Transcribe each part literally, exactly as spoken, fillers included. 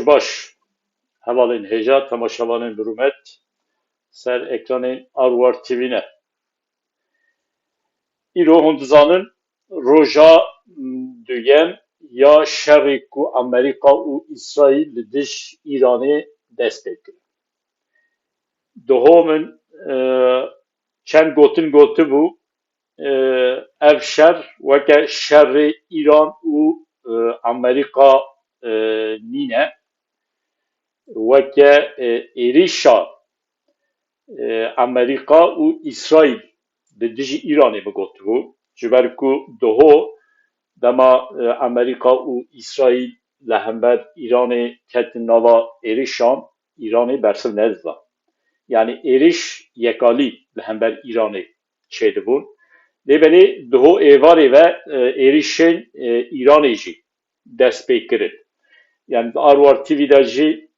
Baş, hevalên hêja, temaşevanên bi rûmet, ser ekranên Arwar T V ne. Îro hûn dizanin, roja duyem ya şerê ku Amerîka û Îsraîl li dij Îranê dest pê kir. Diho min, e, çend gotin gotibû, e, ev şer weke şerê Îran û, e, Amerîka, e, nîne. Weke, e, êrîşa, e, Amerîka û Îsraîl li dijî Îranê min gotibû. Ji ber ku diho dema, e, Amerîka û Îsraîl li hember Îranê ketin nava êrîşan, Îranê bersiv nedida. Yanî êrîş yekalî li hember Îranê çêdibûn. Lê belê diho êvarê ve, e, êrîşên, e, Îranê jî dest pê kirin. Yanî di Arwar T V de jî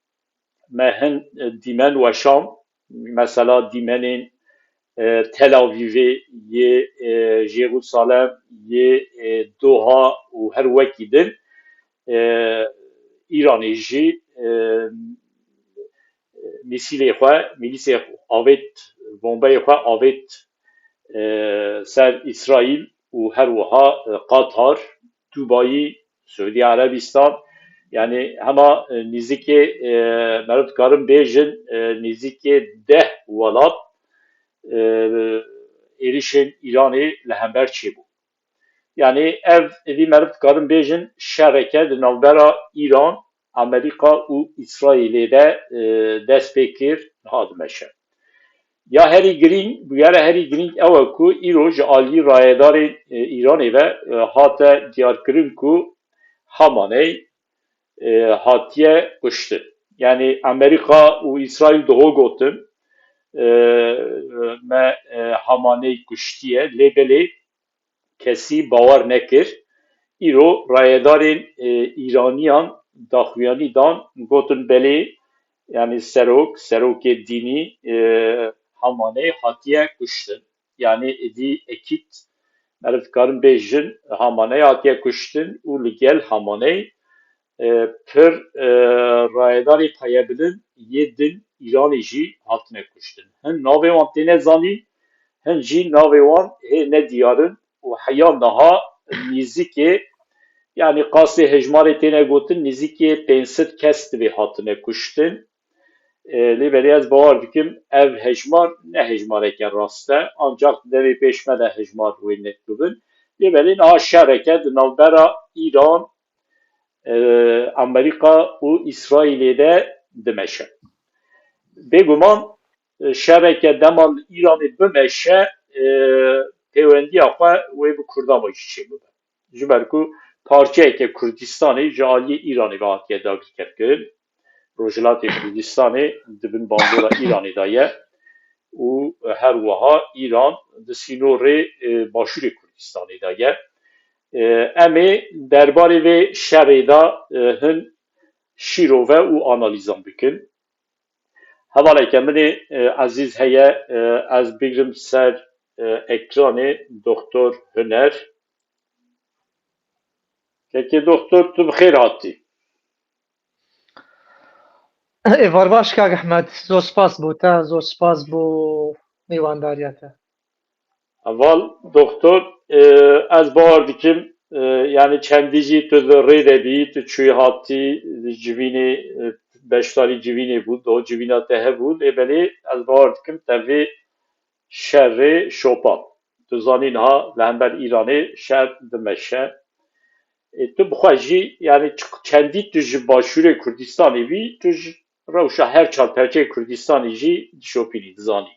me hin, e, dîmen weşan, mesela dîmenên, e, Tel Avîvê, yê, e, Jerusalem, yê, e, Doha û her wekî din, e, Îranê jî, e, mîsîlê xwe, mîlîsê avêt, bombeyê xwe avêt, e, ser Îsraîl û her wiha, e, Qatar, Dubayî, Siûdî Erebîstan. Yanî hema, e, nîzikê, e, meriv dikarin bêjin, e, nîzikê deh welat, e, êrîşên Îranê li hember çêbû. Yanî ev, êdî meriv dikarin bêjin, şereke di navbera Îran, Amerîka û Îsraîlê de, e, dest pê kir, niha dimeşe. Ya herî girîng, bûyera herî girîng ew e ku îro ji aliyî rayedarên, e, Îranê ve, e, hate diyarkirin ku Hamaney, e, hatiye kuştin. Yanî Amerîka û Îsraîl diho gotin, e, me, e, Hamaney kuştiye, lê belê kesî bawer nekir. Îro rayedarên, e, Îraniyan daxuyanî dan, gotin belê, yanî serok, serokê dînî, e, Hamaney hatiye kuştin. Yanî êdî ekîd meriv dikarin bêjin, Hamaney hatiye kuştin û li gel Hamaney, e, pir, e, rayedarê payebilind yê din Îranê jî hatine kuştin. Hin navê wan têne zanîn, hin jî navê wan hê nediyar in û heya niha nîzikê, yanî qasê hejmarê têne gotin, nîzikê pênc sed kes divê hatine kuştin. E, lê belê ez bawer dikim ev hejmar ne hejmareke rast e, ancaq di demê pêş me de hejmar wê nedibin. Lê belê niha şereke di navbera Îran, e, Amerîka û Îsraîlê de dimeşe. Bêguman, e, şereke dema li Îranê bimeşe, e, pêwendiya xwe wê bi Kurdan ve jî çêbibe. Ji ber ku parçeyeke Kurdistanê ji aliyê Îranê ve hatiye dagirkerkirin. Rojhilatê Kurdistanê di bin bandora Îranê de ye û her wiha Îran di sînorê, e, başûrê Kurdistanê de ye. E, em ê derbarê vê şerê de, e, hin şîrove û analîzan bikin. Hevaleke min ê, e, ezîz heye, e, ez bigrim ser, e, ekranê, Doktor Huner. Kekê Doktor, tu bi xêr hatî. Êvar baş, kak Ehmed. Zor spas bo te, zor spas bo mêwandariya te. Heval Doktor, e, ez bawer dikim, e, yanî çendî jî tu di rê de bî, tu çûyî hatî, di civînê, e, beşdarî civînê bû, do civîna te hebû, lê belê ez bawer dikim te vê şerê şopand. Tu zanî niha li hember Îranê şer dimeşe. E, tu bi xwe jî, yanî çi-, çendî tu ji başûrê Kurdistanê bî, tu ji rewşa her çar perçeyê Kurdistanê jî dişopînî, dizanî.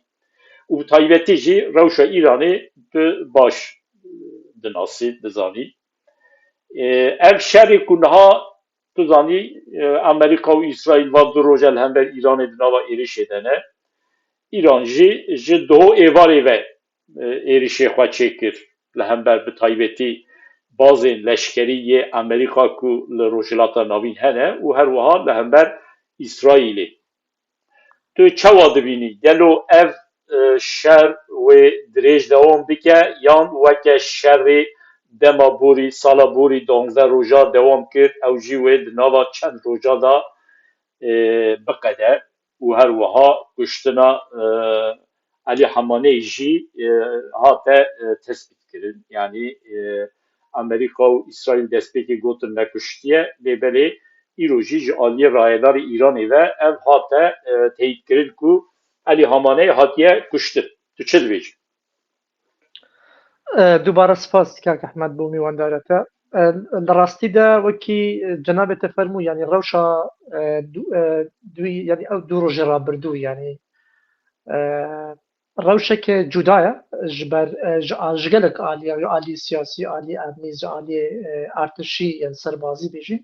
Û bi taybetî jî rewşa Îranê tu baş dinasî, dizanî. E, ev şerê ku niha tu zanî, e, Amerîka û Îsraîl van du roja li hember Îranê di nava êrişê de ne. Îran jî ji doho êvarê ve, e, êrişê xwe çêkir. Li hember bi taybetî bazên leşkerî yê Amerîka ku li Rojhilata Navîn hene û her wiha li hember Îsraîlê. Tu çawa dibînî? Gelo ev, e, şer wê dirêj dewam bike yan weke şerê dema borî, sala borî duwazdeh roja dewam kir, ew jî wê di nava çend roja de e, biqede û her wiha kuştina, e, Elî Hamaneyê jî, e, hate, e, tespîtkirin. Yanî, e, Amerîka û Îsraîl destpêkê gotin nekuştiye, lê belê îro jî ji aliyê rayedarê Îranê ve ev hate, e, teyîdkirin ku Elî Hamaneyê hatiye kuştin. Tu çi dibêjî? E, dubare spas kak Ehmed bo mîwandara te. E, li rastî de wekî, e, cenabê te fermû, yanî rewşa, e, du, e, duyî, yanî ew du rojê rabirdû, yanî, e, rewşeke cuda ye ji ber, e, ji, a- ji gelek alî, ji alî siyasî, alî emnî, ji alî, e, artişî, yanî serbazî bêjî.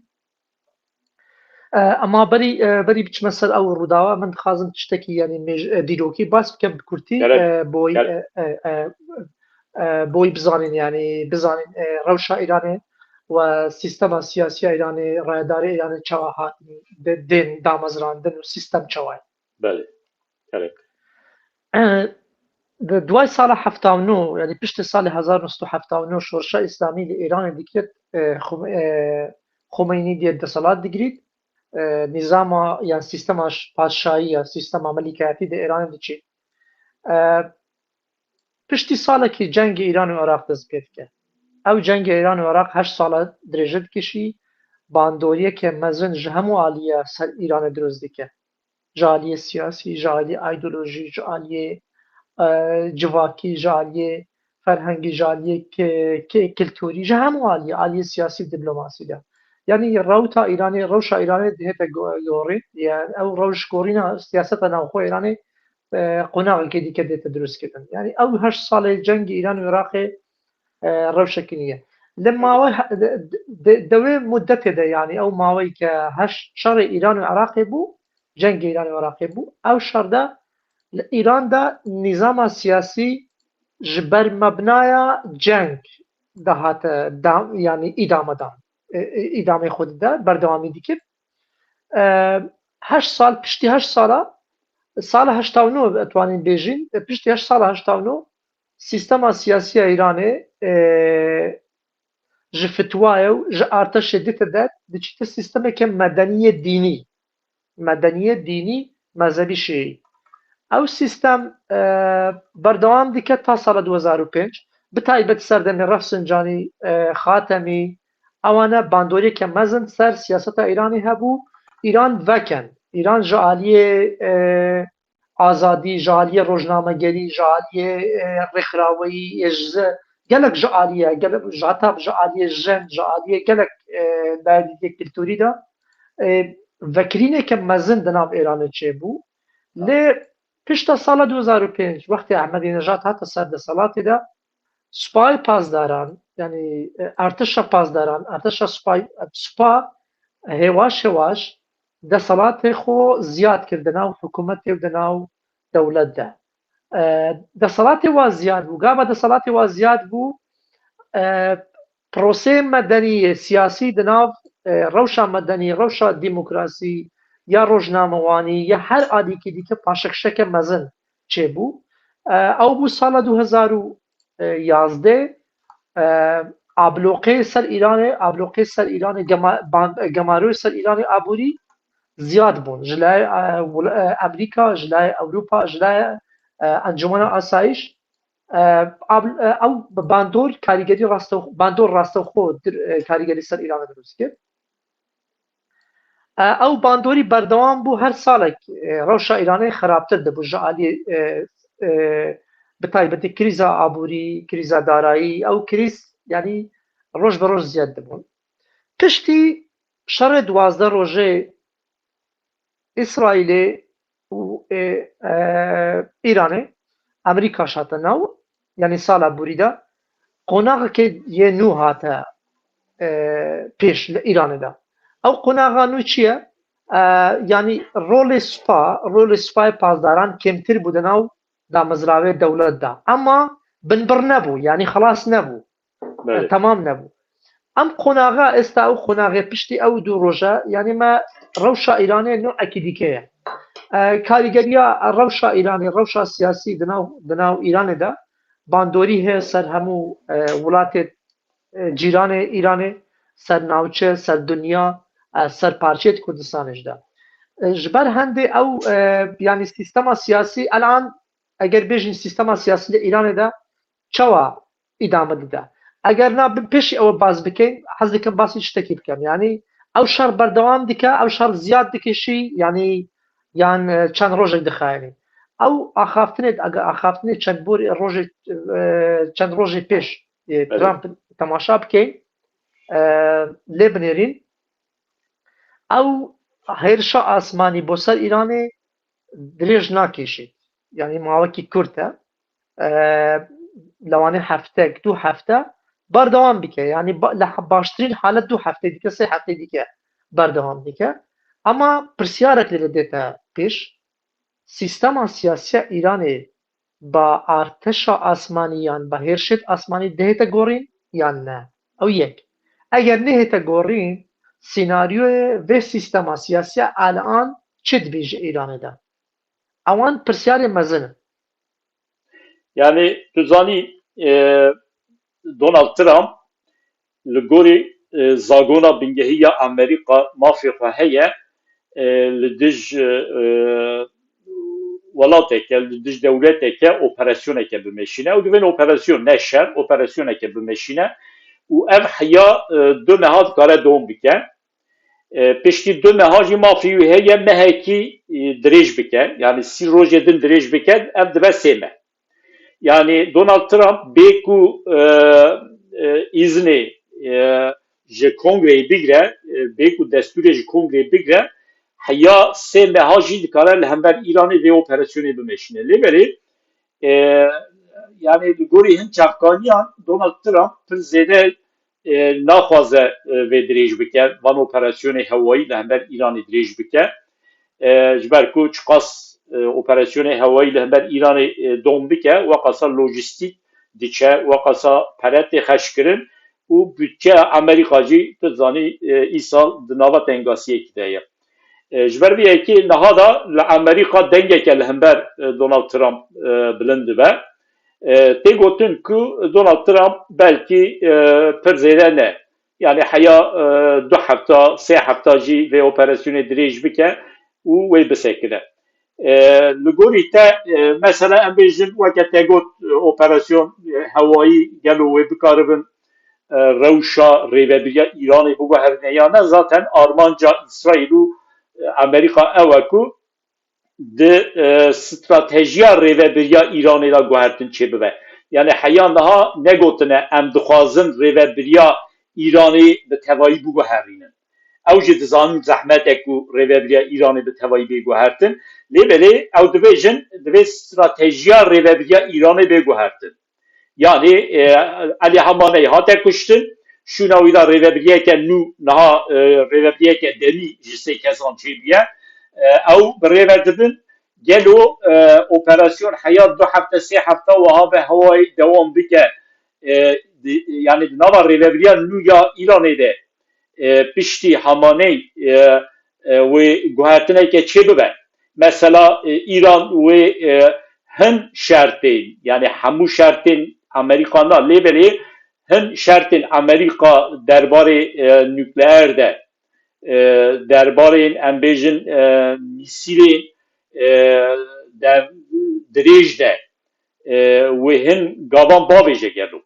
E, ema berî, e, berî biçime ser ew rûdawa, min dixwazim tiştekî, yanî mêj-, e, dîrokî bas bikim bi kurtî, Gerek, e, boy, gerek. e, e, e, e, boy bizanîn, yanî bizanîn, e, rewşa Îranê we sîstema siyasiya Îranê, rayedarê Îranê çawa hatin de-, tên damezrandin û sîstem çawa ye. Belê. Gerek. E, di duway sala hefta û nod, yanî piştî salê hezar neh sed û hefta û nod şorşa Îslamî li Îranê dikir, e, Xum-, e, Xumeynî diye deselat digirît, e, nîzama yan sîstema ş-, padşahî ya sîstema melîkayetî di Îranê diçît. E, piştî salekî cengê Îran û Iraq dest pê dike. Ew cengê Îran û Iraq heşt sala dirêje dikişî, bandoriyeke mezin ji hemû alî ya ser Îranê dirust dike. Ji aliyê siyasî, ji aliyê îdeolojî, ji aliyê, e, civakî, ji aliyê ferhengî, ji aliyê ki-, ki-, kiltûrî, ji hemû aliyê, aliyê siyasî û diplomasî de. Yanî rewta Îranê, rewşa Îranê dihête go-, gorî, yani ew rewş gorîna siyaseta navxwe Îranê, e, qonaxekê dîke dête dirustkirin. Yani ew heşt salê cengê Îran û Iraqê, e, rewşekî niye. Li mawe-, de, de, de wê muddetê de, yani ew maweyî ke heş-, şerê Îran û Iraqê bû, cengê Îran û Iraqê bû, ew şer de li Îran de nîzama siyasî ji ber mebnaya ceng dihate da-, yani îdame dan, e, e, îdamê xwe dide, berdewamî dikir. E, heşt sal, piştî heşt sala, sala heşta û nod etwanîn bêjin, e, piştî heşt sala heşta û nod, sîstema siyasî ya Îranê, e, ji fitwayê û ji artêşê dite der, diçîte sîstemeke medeniyê dînî, medeniyê dînî, mezhebî şîî. Ew sîstem, e, berdewam dike ta sala du hezar û pênc, bi taybet serdemê Refsincanî, e, Xatemî, ewane bandoriyeke mezin ser siyaseta Îranê hebû. Îran vekend, Îran ji aliyê, e, azadî, ji aliyê rojnamegerî, ji aliyê, e, rêxiraweyî, ê ji, gelek ji aliyê, gelek, ji heta ji aliyê jin, ji aliyê gelek, e, derdîtiyê kulturî de, e, vekirîneke mezin di nav Îranê çêbû. Lê pişta sala du hezar û pênc, wextê Ehmedînejad hate ser deselatê de, Supayê Pasdaran, yanî, e, artêşa pasdaran, artêşa supay, supa hêwaş hêwaş deselatê xwe ziyad kir di nav hikûmetê û di nav dewlet de. E, deselatê wa ziyad bû. Gava deselatê wa ziyad bû, e, proseyê medenî yê siyasî di nav, e, rewşa medenî, rewşa demokrasî ya rojnamewanî, ya her alîkî dîke paşekişeke mezin çêbû. E, ew bû sala du hezar û yazdeh, e, abloqê ser Îranê, abloqê ser Îranê, gema-, ban-, gemaroyê ser Îranê aborî ziyad bûn. Ji layê, e, wila-, e, Amerîka, ji layê Ewropa, ji layê, e, Encûmena Asayîş, e, ab-, e, ew bi bandor karîgerî rastex-, bandor rastexo dir-, e, karîgerî ser Îranê dirust kir. E, ew bandorî berdewam bû, her salek, e, rewşa Îranê xirabtir dibû ji alî, e, e, bi taybetî krîza aborî, krîza darayî, ew krîz, yanî roj bi roj ziyad dibûn. Piştî şerê duwazdeh rojê Îsraîlê û, e, e, Îranê, Amerîka şate nav, yanî sala borî de qonaxekê yê nû hate, e, pêş li Îranê de. Ew qonaxa nû çi ye? E, yanî rolê supa, rolê supayê pasdaran kêmtir bû di nav damezrayê dewlet de. Ema binbir nebû, yanî xelas nebû. Belê. E, temam nebû. Em qonaxa êsta ew qonaxê piştî ew du roje, yanî me rewşa Îranê nûekî dîke ye. E, karîgeriya rewşa Îranê, rewşa siyasî di nav, di nav Îranê de bandorî heye ser hemû, e, welatê, e, cîranê Îranê, ser navçe, ser dinya, e, ser parçeyê Kurdistanê jî de. E, ji ber hendê ew, e, yanî sîstema siyasî elan, eger bêjin sîstema siyasî li Îranê de çawa îdame dide? Eger na, bi-, pêşî ew bas bikin, hez dikim basî tiştekî bikim. Yanî ew şer berdewam dike, ew şer ziyad dikişî, yanî yan, e, çend rojek dixayînî. Ew axaftinê, eger axaftinê çend borî rojê, e, çend rojê pêş, e, Belê. Trump temaşa bikeyn, e, lê binêrîn, ew hêrişa asmanî bo ser Îranê dirêj nakêşît. Yanî mawekî kurt e. E, lewanê heftek, du hefte berdewam bike. Yanî ba-, li ha-, baştirîn halet du heftê dike, sê heftê dike berdewam dike. Ama pirsiyarek lê dête pêş. Sîstema siyasiya Îranê ba artêşa asmanî yan ba hêrişêt asmanî dihête gorîn yan ne? Ew yek. Eger nehête gorîn, senaryoyê vê sîstema siyasiya elan çi dibî ji Îranê de? Ewan pirsyarê mezin in. Yani tu zanî, e, Donald Trump li gorî, e, zagona bingehî ya Amerîka mafê xwe heye, e, li dij, e, welateke, li dij dewleteke operasyoneke bimeşîne. Ew divên operasyon, ne şer, operasyoneke bimeşîne û ev heya, e, du meha dikare dewam bike. E, piştî du meha jî mafî wî heye mehekî, e, dirêj bike. Yani sî rojê din dirêj bike, ev dibe sê meh. Yani Donald Trump bê ku, e, e, îznê, e, ji kongreyê bigre, e, bê ku destûrê ji kongreyê bigre, heya sê meha jî dikare li hember Îranê vê operasyonê bimeşîne. Lê belê, e, yani li gorî hin çavkaniyan Donald Trump pir zêde, e, naxwaze, e, vê dirêj bike, van operasyonê hewayî li hember Îranê dirêj bike. E, ji ber ku çiqas, e, operasyonê hewayî li hember Îranê, e, dom bike, weqasa lojîstîk diçe, weqasa pere tê xerckirin û budçeya Amerîka jî, tu zanî, e, îsal di nava tengasiyekî de ye. E, ji ber vê yekê niha da li Amerîka dengeke li hember, e, Donald Trump, e, bilind dibe. E, tê gotin ku Donald Trump belkî, e, pir zêde ne. Yani heya, e, du hefta, sê hefta jî vê operasyonê dirêj bike û wê bisekine. E, li gorî te, e, mesela em bêjin weke te got, e, operasyon, e, hewayî gelo wê bikaribin, e, rewşa rêvebiriya Îranê biguherîne ya ne, zaten armanca Îsraîl û, e, Amerîka ew e ku di, e, stratejiya rêvebiriya Îranê de guhertin çêbibe. Yani heya niha negotine em dixwazin rêvebiriya Îranê bi tevayî biguherînin. Ew jî dizanin zehmet e ku rêvebiriya Îranê bi tevayî bê guhertin. Lê belê ew dibêjin divê stratejiya rêvebiriya Îranê bê guhertin. Yani, e, Elî Hamaney hate kuştin, şûna wî de rêvebiriyeke nû, niha, e, rêvebiriyeke demî ji sê kesan çêbûye. E, ew bi rê ve dibin. Gelo, e, operasyon heya du hefte, sê hefte wiha be hewayî dewam bike? E, di, yani di nava rêvebiriya nû ya Îranê de, e, piştî Hamaney, e, e, wê guhertineke çêbibe. Mesela, e, Îran wê, e, hin şertên, yani hemû şertên Amerîka na, lê belê hin şertên Amerîka derbarê, e, nukleer de, e, derbarê em bêjin, e, mîsîlê, e, de, dirêj de, e, wê hin gavan bavêje gelo.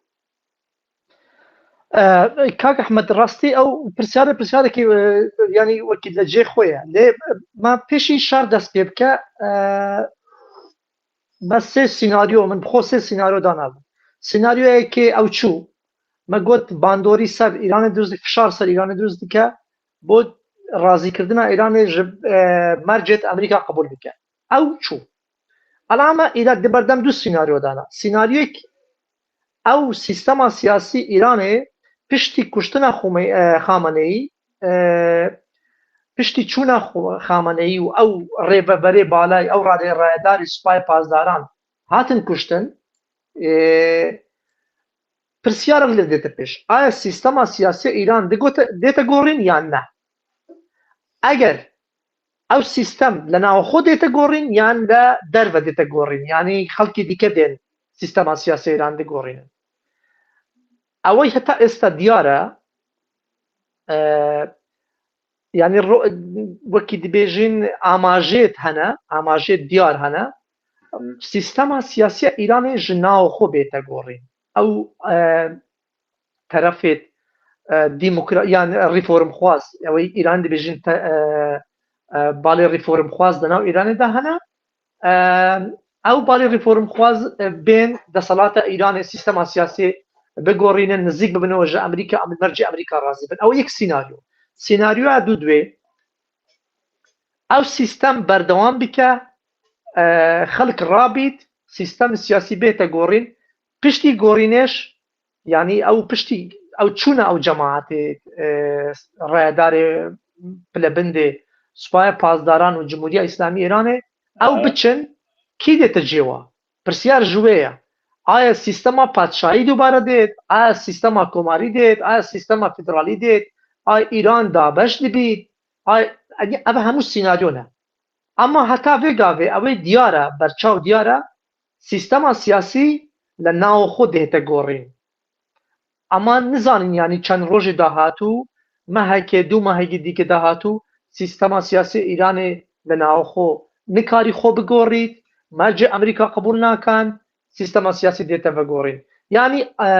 E, Kak Ehmed, rastî ew pirsyarê, pirsyareke, e, yanî wekî li cê xwe ye. Lê, e, me pêşî şer dest pê bike, e, me sê senaryo, min bi xwe sê senaryo dana. Senaryoyekê ew çû, me got bandorî ser Îranê dirust, fişar ser Îranê dirust dike, bo razîkirina Îranê ji, e, mercê di Amerîka qebûl bike. Ew çû. Ala me îra di berdem du senaryo dana. Senaryoyek ew sîstema siyasî Îranê piştî kuştina Xumey-, e, Xameneyî, e, piştî çûna Xu-, Xameneyî û ew rêveberê balay, ew radê rayedarî Supayê Pasdaran hatin kuştin, e, pirsiyarek lê dête pêş. Aya sîstema siyasî ya Îran digote, dête gorîn yan ne? Eger ew sîstem li nav xwe dête gorîn yan li derve dête gorîn, yanî xelkê dîke bên sîstema siyasî ya Îran digorînin? Ew heta êsta diyar e, e, yani ro- wekî dibêjin amajêt hene, amajêt diyar hene. Sîstema siyasiya Îranê ji nao xwe bête gorîn. Ew e, terefê e, demokra yani reformxwaz, ew ê Îran dibêjin te, e, e, balê reformxwaz di nav Îranê de hene. E, ew balê reformxwaz e, bên deselata Îranê, sîstema siyasî bigorînin, nizîk bibin û ji Amerîka, mercê Amerîka razî bin. Ew yek sînaryo. Sînaryoya dû dibê ew sîstem berdewam bike, e, xelk rabît, sîstem siyasî bête gorîn. Piştî gorînêş, yanî ew piştî ew çûna ew cemaetê, e, rayedarê pilebindê Supaya Pasdaran û Cumhuriya Îslamî Îranê, ew biçin, kî dê te cêwa? Pirsiyar ji wê ye. Aya sîstema padşahî dubare dêt, aya sîstema komarî dêt, aya sîstema federalî dêt, aya Îran dabeş dibît, aya, ev hemû sînaryo ne. Ama heta vê gavê ew ê diyar e, berçav diyar e, sîstema siyasî li nao xwe dihête gorîn. Ama nizanin, yanî çend rojê dahatû, mehekê, du mehekî dîkê dahatû, sîstema siyasî Îranê li nao xwe nikarî xwe bigorît, mercê Amerîka qebûl nakin, sîstema siyasî dête vegorîn. Yanî, e,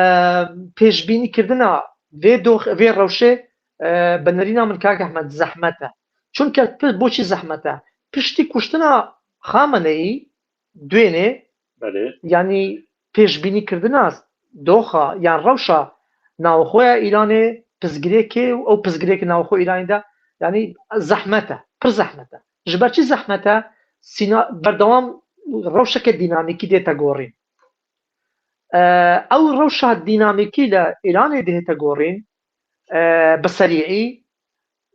pêşbînîkirina vê dox-, vê rewşê, e, bi nerîna min kak Ehmed zehmet e. Çunke pi-, boçî zehmet e? Piştî kuştina Xameneyî, Duênê, Belê. Yanî pêşbînîkirina doxa yan rewşa navxwe ya Îranê, pizgirêkê û ew pizgirêkê navxwe Îranê de, yanî zehmet e, pir zehmet e. Ji ber çi zehmet e? Sîna-, berdewam rewşeke dînamîkî dête gorîn. E, ew rewşa dînamîkî li Îranê dihête gorîn, e, bi serîî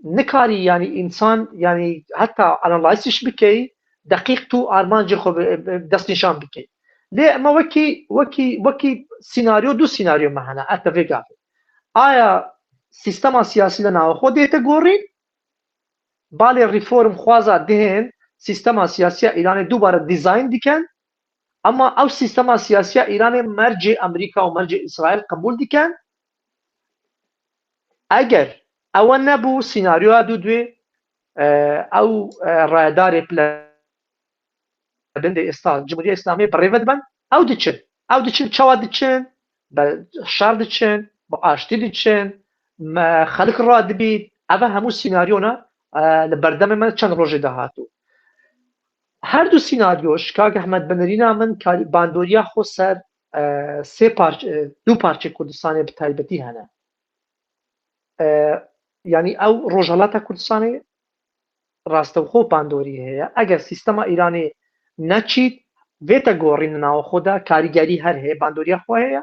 nikarî, yanî însan, yanî heta analyzîş bikey, deqîq tu armancê xwe bi, bi destnîşan bikey. Lê ema wekî, wekî, wekî sînaryo, du sînaryo me hene, heta vê gavê. Aya sîstema siyasî li nava xwe dête gorîn, balê reformxwaza dihên sîstema siyasî ya Îranê dubare dîzayn dikin, ema ew sîstema siyasî ya Îranê mercê Amerîka û mercê Îsraîl qebûl dikin. Eger ewe nebû, sînaryoya dû duyê, e, ew, e, rayedarê pile bindê êsta Cumhuriya Îslamê bi rê ve dibin, ew diçin. Ew diçin, çawa diçin? Bi şer diçin, bi aştî diçin, me xelk radibît. Eve hemû sînaryo ne, e, li berdemê me çend rojê dahatû. Her du sînaryoş, kak Ehmed, bi nerîna min karî bandoriya xwe ser, e, sê parç-, e, du parçê Kurdistanê bi taybetî hene. E, yanî ew Rojhilata Kurdistanê rastewxo bandorî heye. Eger sîstema Îranê neçît, vê te gorîn nava xwe de karîgerî her heye, bandoriya xwe heye.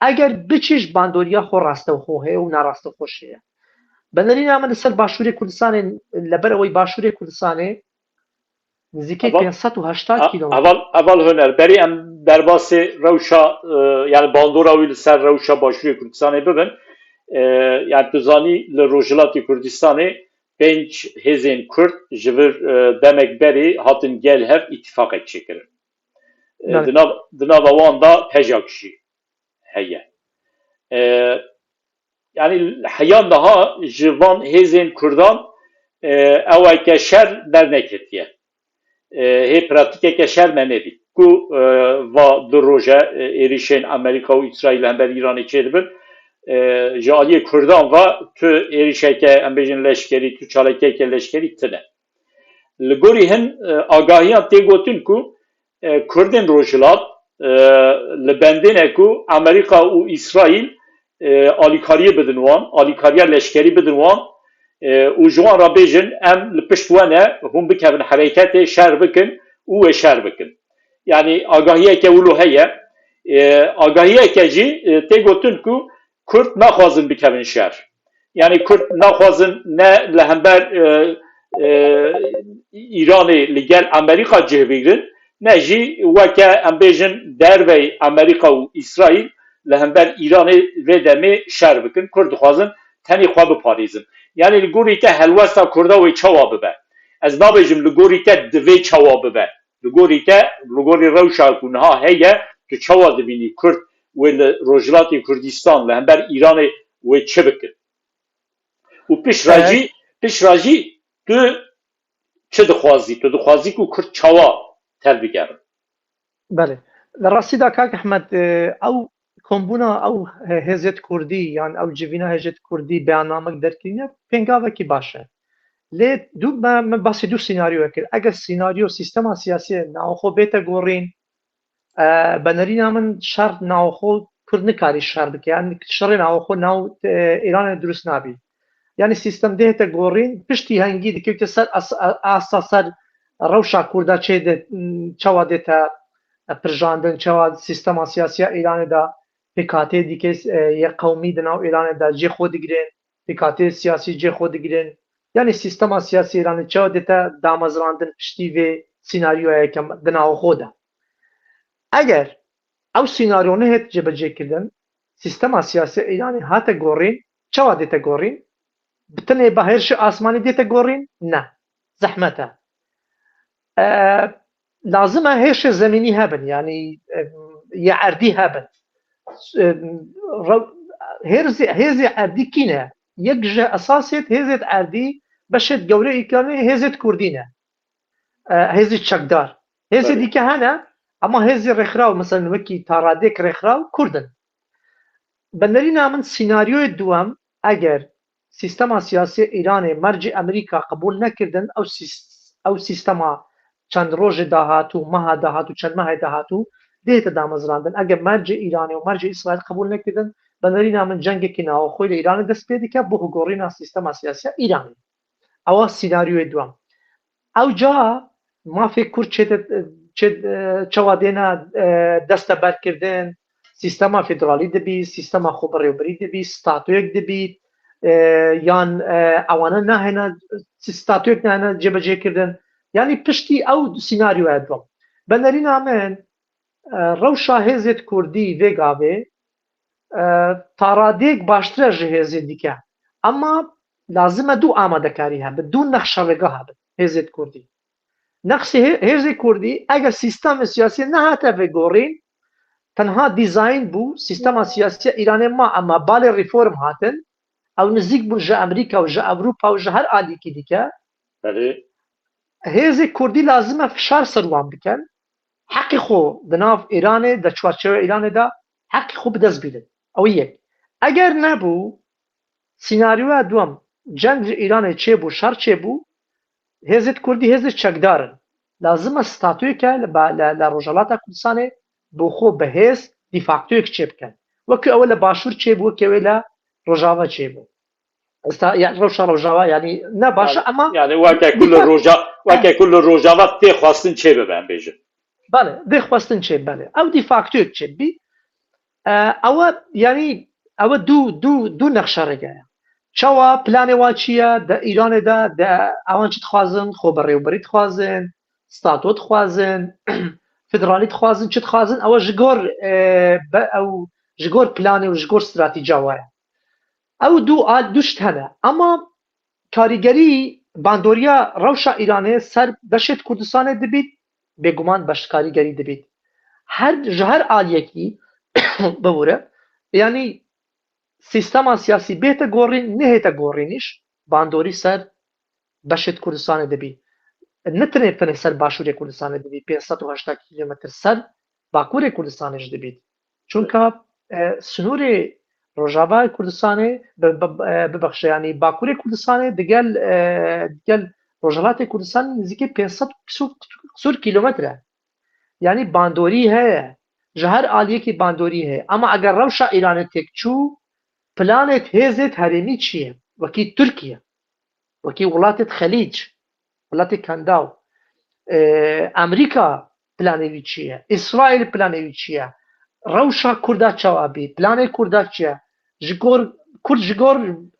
Eger biçî ji bandoriya xwe rastewxo heye û narastewxo jî heye. Bi nerîna min li ser Başûrê Kurdistanê, li ber ewey Başûrê Kurdistanê nizîkî Heval- pênc sed û heştad He-, kîlometre. Heval, Heval Huner, berî em derbasê rewşa, e, yani bandora wî li ser rewşa Başûrê Kurdistanê bibin. E, yani tu zanî li Rojhilatê Kurdistanê pênc hêzên Kurd ji vir, e, demek berê hatin gel hev îtîfaqek çêkirin. E, Belê. di nav, di nava wan de PJAK jî heye. E, yani heya niha ji van hêzên Kurdan, e, eweke şer derneketiye. E, hê pratîkeke şer me nedît. Ku, e, va du roje, e, êrîşên Amerîka û Îsraîl li hember Îranê çêdibin, e, ji aliyê Kurdan ve tu êrîşeke, em bêjin leşkerî, tu çalakiyeke leşkerî tine. Li gorî hin, e, agahiyan tê gotin ku, e, Kurdên Rojhilat, e, li bendê ne ku Amerîka û Îsraîl, e, alîkariyê bidin wan, alîkariya leşkerî bidin wan, e, û ji wan re bêjin, em li pişt we ne, hûn bikevin hereketê, şer bikin û wê şer bikin. Yani agahiyeke wilo heye. E, agahiyeke jî, e, tê gotin ku Kurd naxwazin bikevin şer. Yani Kurd naxwazin ne li hember, e, e, Îranê li gel Amerîka cih bigrin, ne jî weke em bêjin dervey Amerîka û Îsraîl li hember Îranê vê demê şer bikin. Kurd dixwazin tenê xwe biparêzin. Yani li gorî te helwesta Kurda wê çawa bibe? Ez nabêjim li gorî te divê çawa bibe. Li gorî te, li gorî rewşa ku niha heye, tu çawa dibînî Kurd wê li Rojhilatê Kurdistan li hember Îranê wê çi bikin? Û pişt re Evet. jî, Pişt re jî tu çi dixwazî? Tu dixwazî ku Kurd çawa tevbigerin? Belê. Li rastî de kak Ehmed, e, ew kombûna ew hêzêt kurdî yan ew civîna hêzêt kurdî beyannamek derkirîne pêngavekî baş e. Lê du me, me basî du sînaryoyê kir. Eger sînaryo sîstema siyasî naxwe bête gorîn, e, be nerîna min şer naxwe Kurd nikarî şer bike. Yani şerê naxwe nav e, Îranê durust nabî. Yani sîstem dihête gorîn, piştî hengî dikevite ser as- a- asa ser rewşa Kurda çê de çawa dête pirjandin, çawa sîstema siyasî ya Îranê de pêkhateyê dike e, yê qewmî di nav Îranê de cê xwe digirên, pêkhateyê siyasî cê xwe digirên. Yani sîstema siyasî Îranê çawa dête damezrandin piştî vê sînaryoya yekem di nav xwe de. Eger ew sînaryo nehêt cêbecêkirdin, sîstema siyasî Îranê hate gorîn, çawa dête gorîn? Bi tenê bi hêrşê asmanî dête gorîn? Ne. Zehmet e. E, lazim e hêrşê zemînî hebin, yanî e, yê erdî hebin. E, re- hêrzê, hêzê erdî kî ne? Yek ji esasêt hêzêt erdî, beşêt gewrê îkanê hêzêt kurdî ne. E, hêzê çekdar. Hêzê Belê. dîke hene, ama hêzê rêxiraw, mesela wekî taradêk rêxiraw, kurd in. Bi nerîna min sînaryoyê duwem, eger sîstema siyasî Îranê mercê Amerîka qebûl nekirdin, ew sîs- ew sîstema çend rojê dahatû, meha dahatû, çend mehê dahatû dihête damezrandin. Eger mercê Îranê û mercê Îsraîl qebûl nekirdin, bi nerîna min cengekî naxwexwe li Îranê dest pê dike bo hugorîna sîstema siyasî ya Îranê. Ewa sînaryoyê duwem. Ew ca mafê Kurd çê de, çê, çawa dêne e, deste berkirdin, sîstema federalî dibî, sîstema xwebirêwbirî dibî, statoyek dibî, e, yan e, ewana nahêne, statoyek nahêne cêbecêkirdin. Yanî piştî ew sînaryoya duwem. Bi nerîna min, e, rewşa hêzêt kurdî vê gavê e, taradêk baştir e ji hêzê dike. Ama lazim e du amadekarî hebe, du nexşerêga hebe hêzêt kurdî. Nexsê hê- hêzê kurdî eger sîstemê siyasî nehate vê gorîn, tenha dîzayn bû, sîstema siyasî ya Îranê ma, ama balê reform hatin, ew nizîk bûn ji Amerîka û ji Ewropa û ji her alîkî dike. Belê. Hêzê kurdî lazim e fişar ser wan bikin. Heqê xwe di nav Îranê, di çarçeweya Îranê de heqê xwe bi dest bînin. Ew yek. Eger nebû, sînaryoya duwem, ceng ji Îranê çêbû, şer çêbû, hêzêt kurdî hêzê çekdar in. Lazim e statûyeke li, ba- li, li Rojhilata Kurdistanê bo xwe bi hêz dîfaktoyek çêbikin. Wekî ew li Başûr çêbû, wekî ew li Rojava çêbû. Sta, ya, rewşa Rojava, yanî ne baş e, Yani, ama yani weke ku li dîfak- Roja, weke ku li Rojava tê xwestin çê bibe, em bêjin. Belê, dê xwestin çê, belê. Ew dîfaktoyek çê bî. E, ew e, yanî, ew e du, du, du nexşerêge ye. Çawa planê wa çi ye? Di Îranê de, de ewan çi dixwazin? Xwe bi rêwberî dixwazin, stato dixwazin, federalî dixwazin, çi dixwazin? Ew e ji gor, e, be, ew ji gor planê û ji gor stratîca wa ye. Ew du al du tişt hene. Ama karîgerî bandoriya rewşa Îranê ser beşêt Kurdistanê dibît, bêguman beş karîgerî dibît. Her, ji her aliyekî bibûre, yanî sîstema siyasî bête gorîn, nehête gorînîş, bandorî ser beşêt Kurdistanê dibî. Ne tenê tenê ser başûrê Kurdistanê dibî, pênc sed û heştê kilometr ser bakurê Kurdistanê jî dibît. Çunka e, sinûrê Rojavayê Kurdistanê, bi- bi- e, bibexşe, yanî Bakurê Kurdistanê digel, e, digel Rojhilatê Kurdistanê nizîkê pênc sed qisûr, qisûr kîlometre. Yanî bandorî heye. Ji her aliyekî bandorî heye. Ama eger rewşa Îranê têk çû, planê hêzê herêmî çi ye? Wekî Tirkiye, wekî welatê Xelîc, welatê Kendaw, e, Amerîka planê wî çi ye? Îsraîl planê wî çi ye? Rewşa Kurda çawa bî? Planê Kurda çi ye? Ji gor Kurd ji gor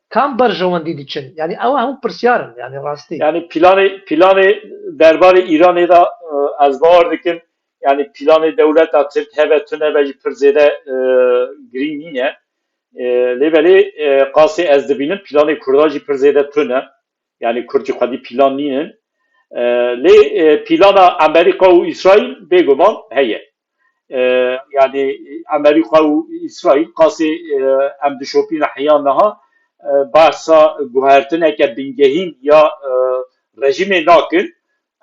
kam berjewendî diçin? Yanî ew hemû pirsiyar in, yanî rastî. Yani planê planê derbarê Îranê de e, ez bawer dikim, yani planê dewleta Tirk heve tune be jî pir zêde e, girîng nîne. E, lê belê e, qasê ez dibînim planê Kurda jî pir zêde tune. Yani Kurd jî xwedî plan nînin. E, lê e, plana Amerîka û Îsraîl bêguman heye. E, yani Amerîka û Îsraîl qasê e, em dişopîne heya niha e, bahsa guhertineke bingehîn ya, e, rejîmê nakin.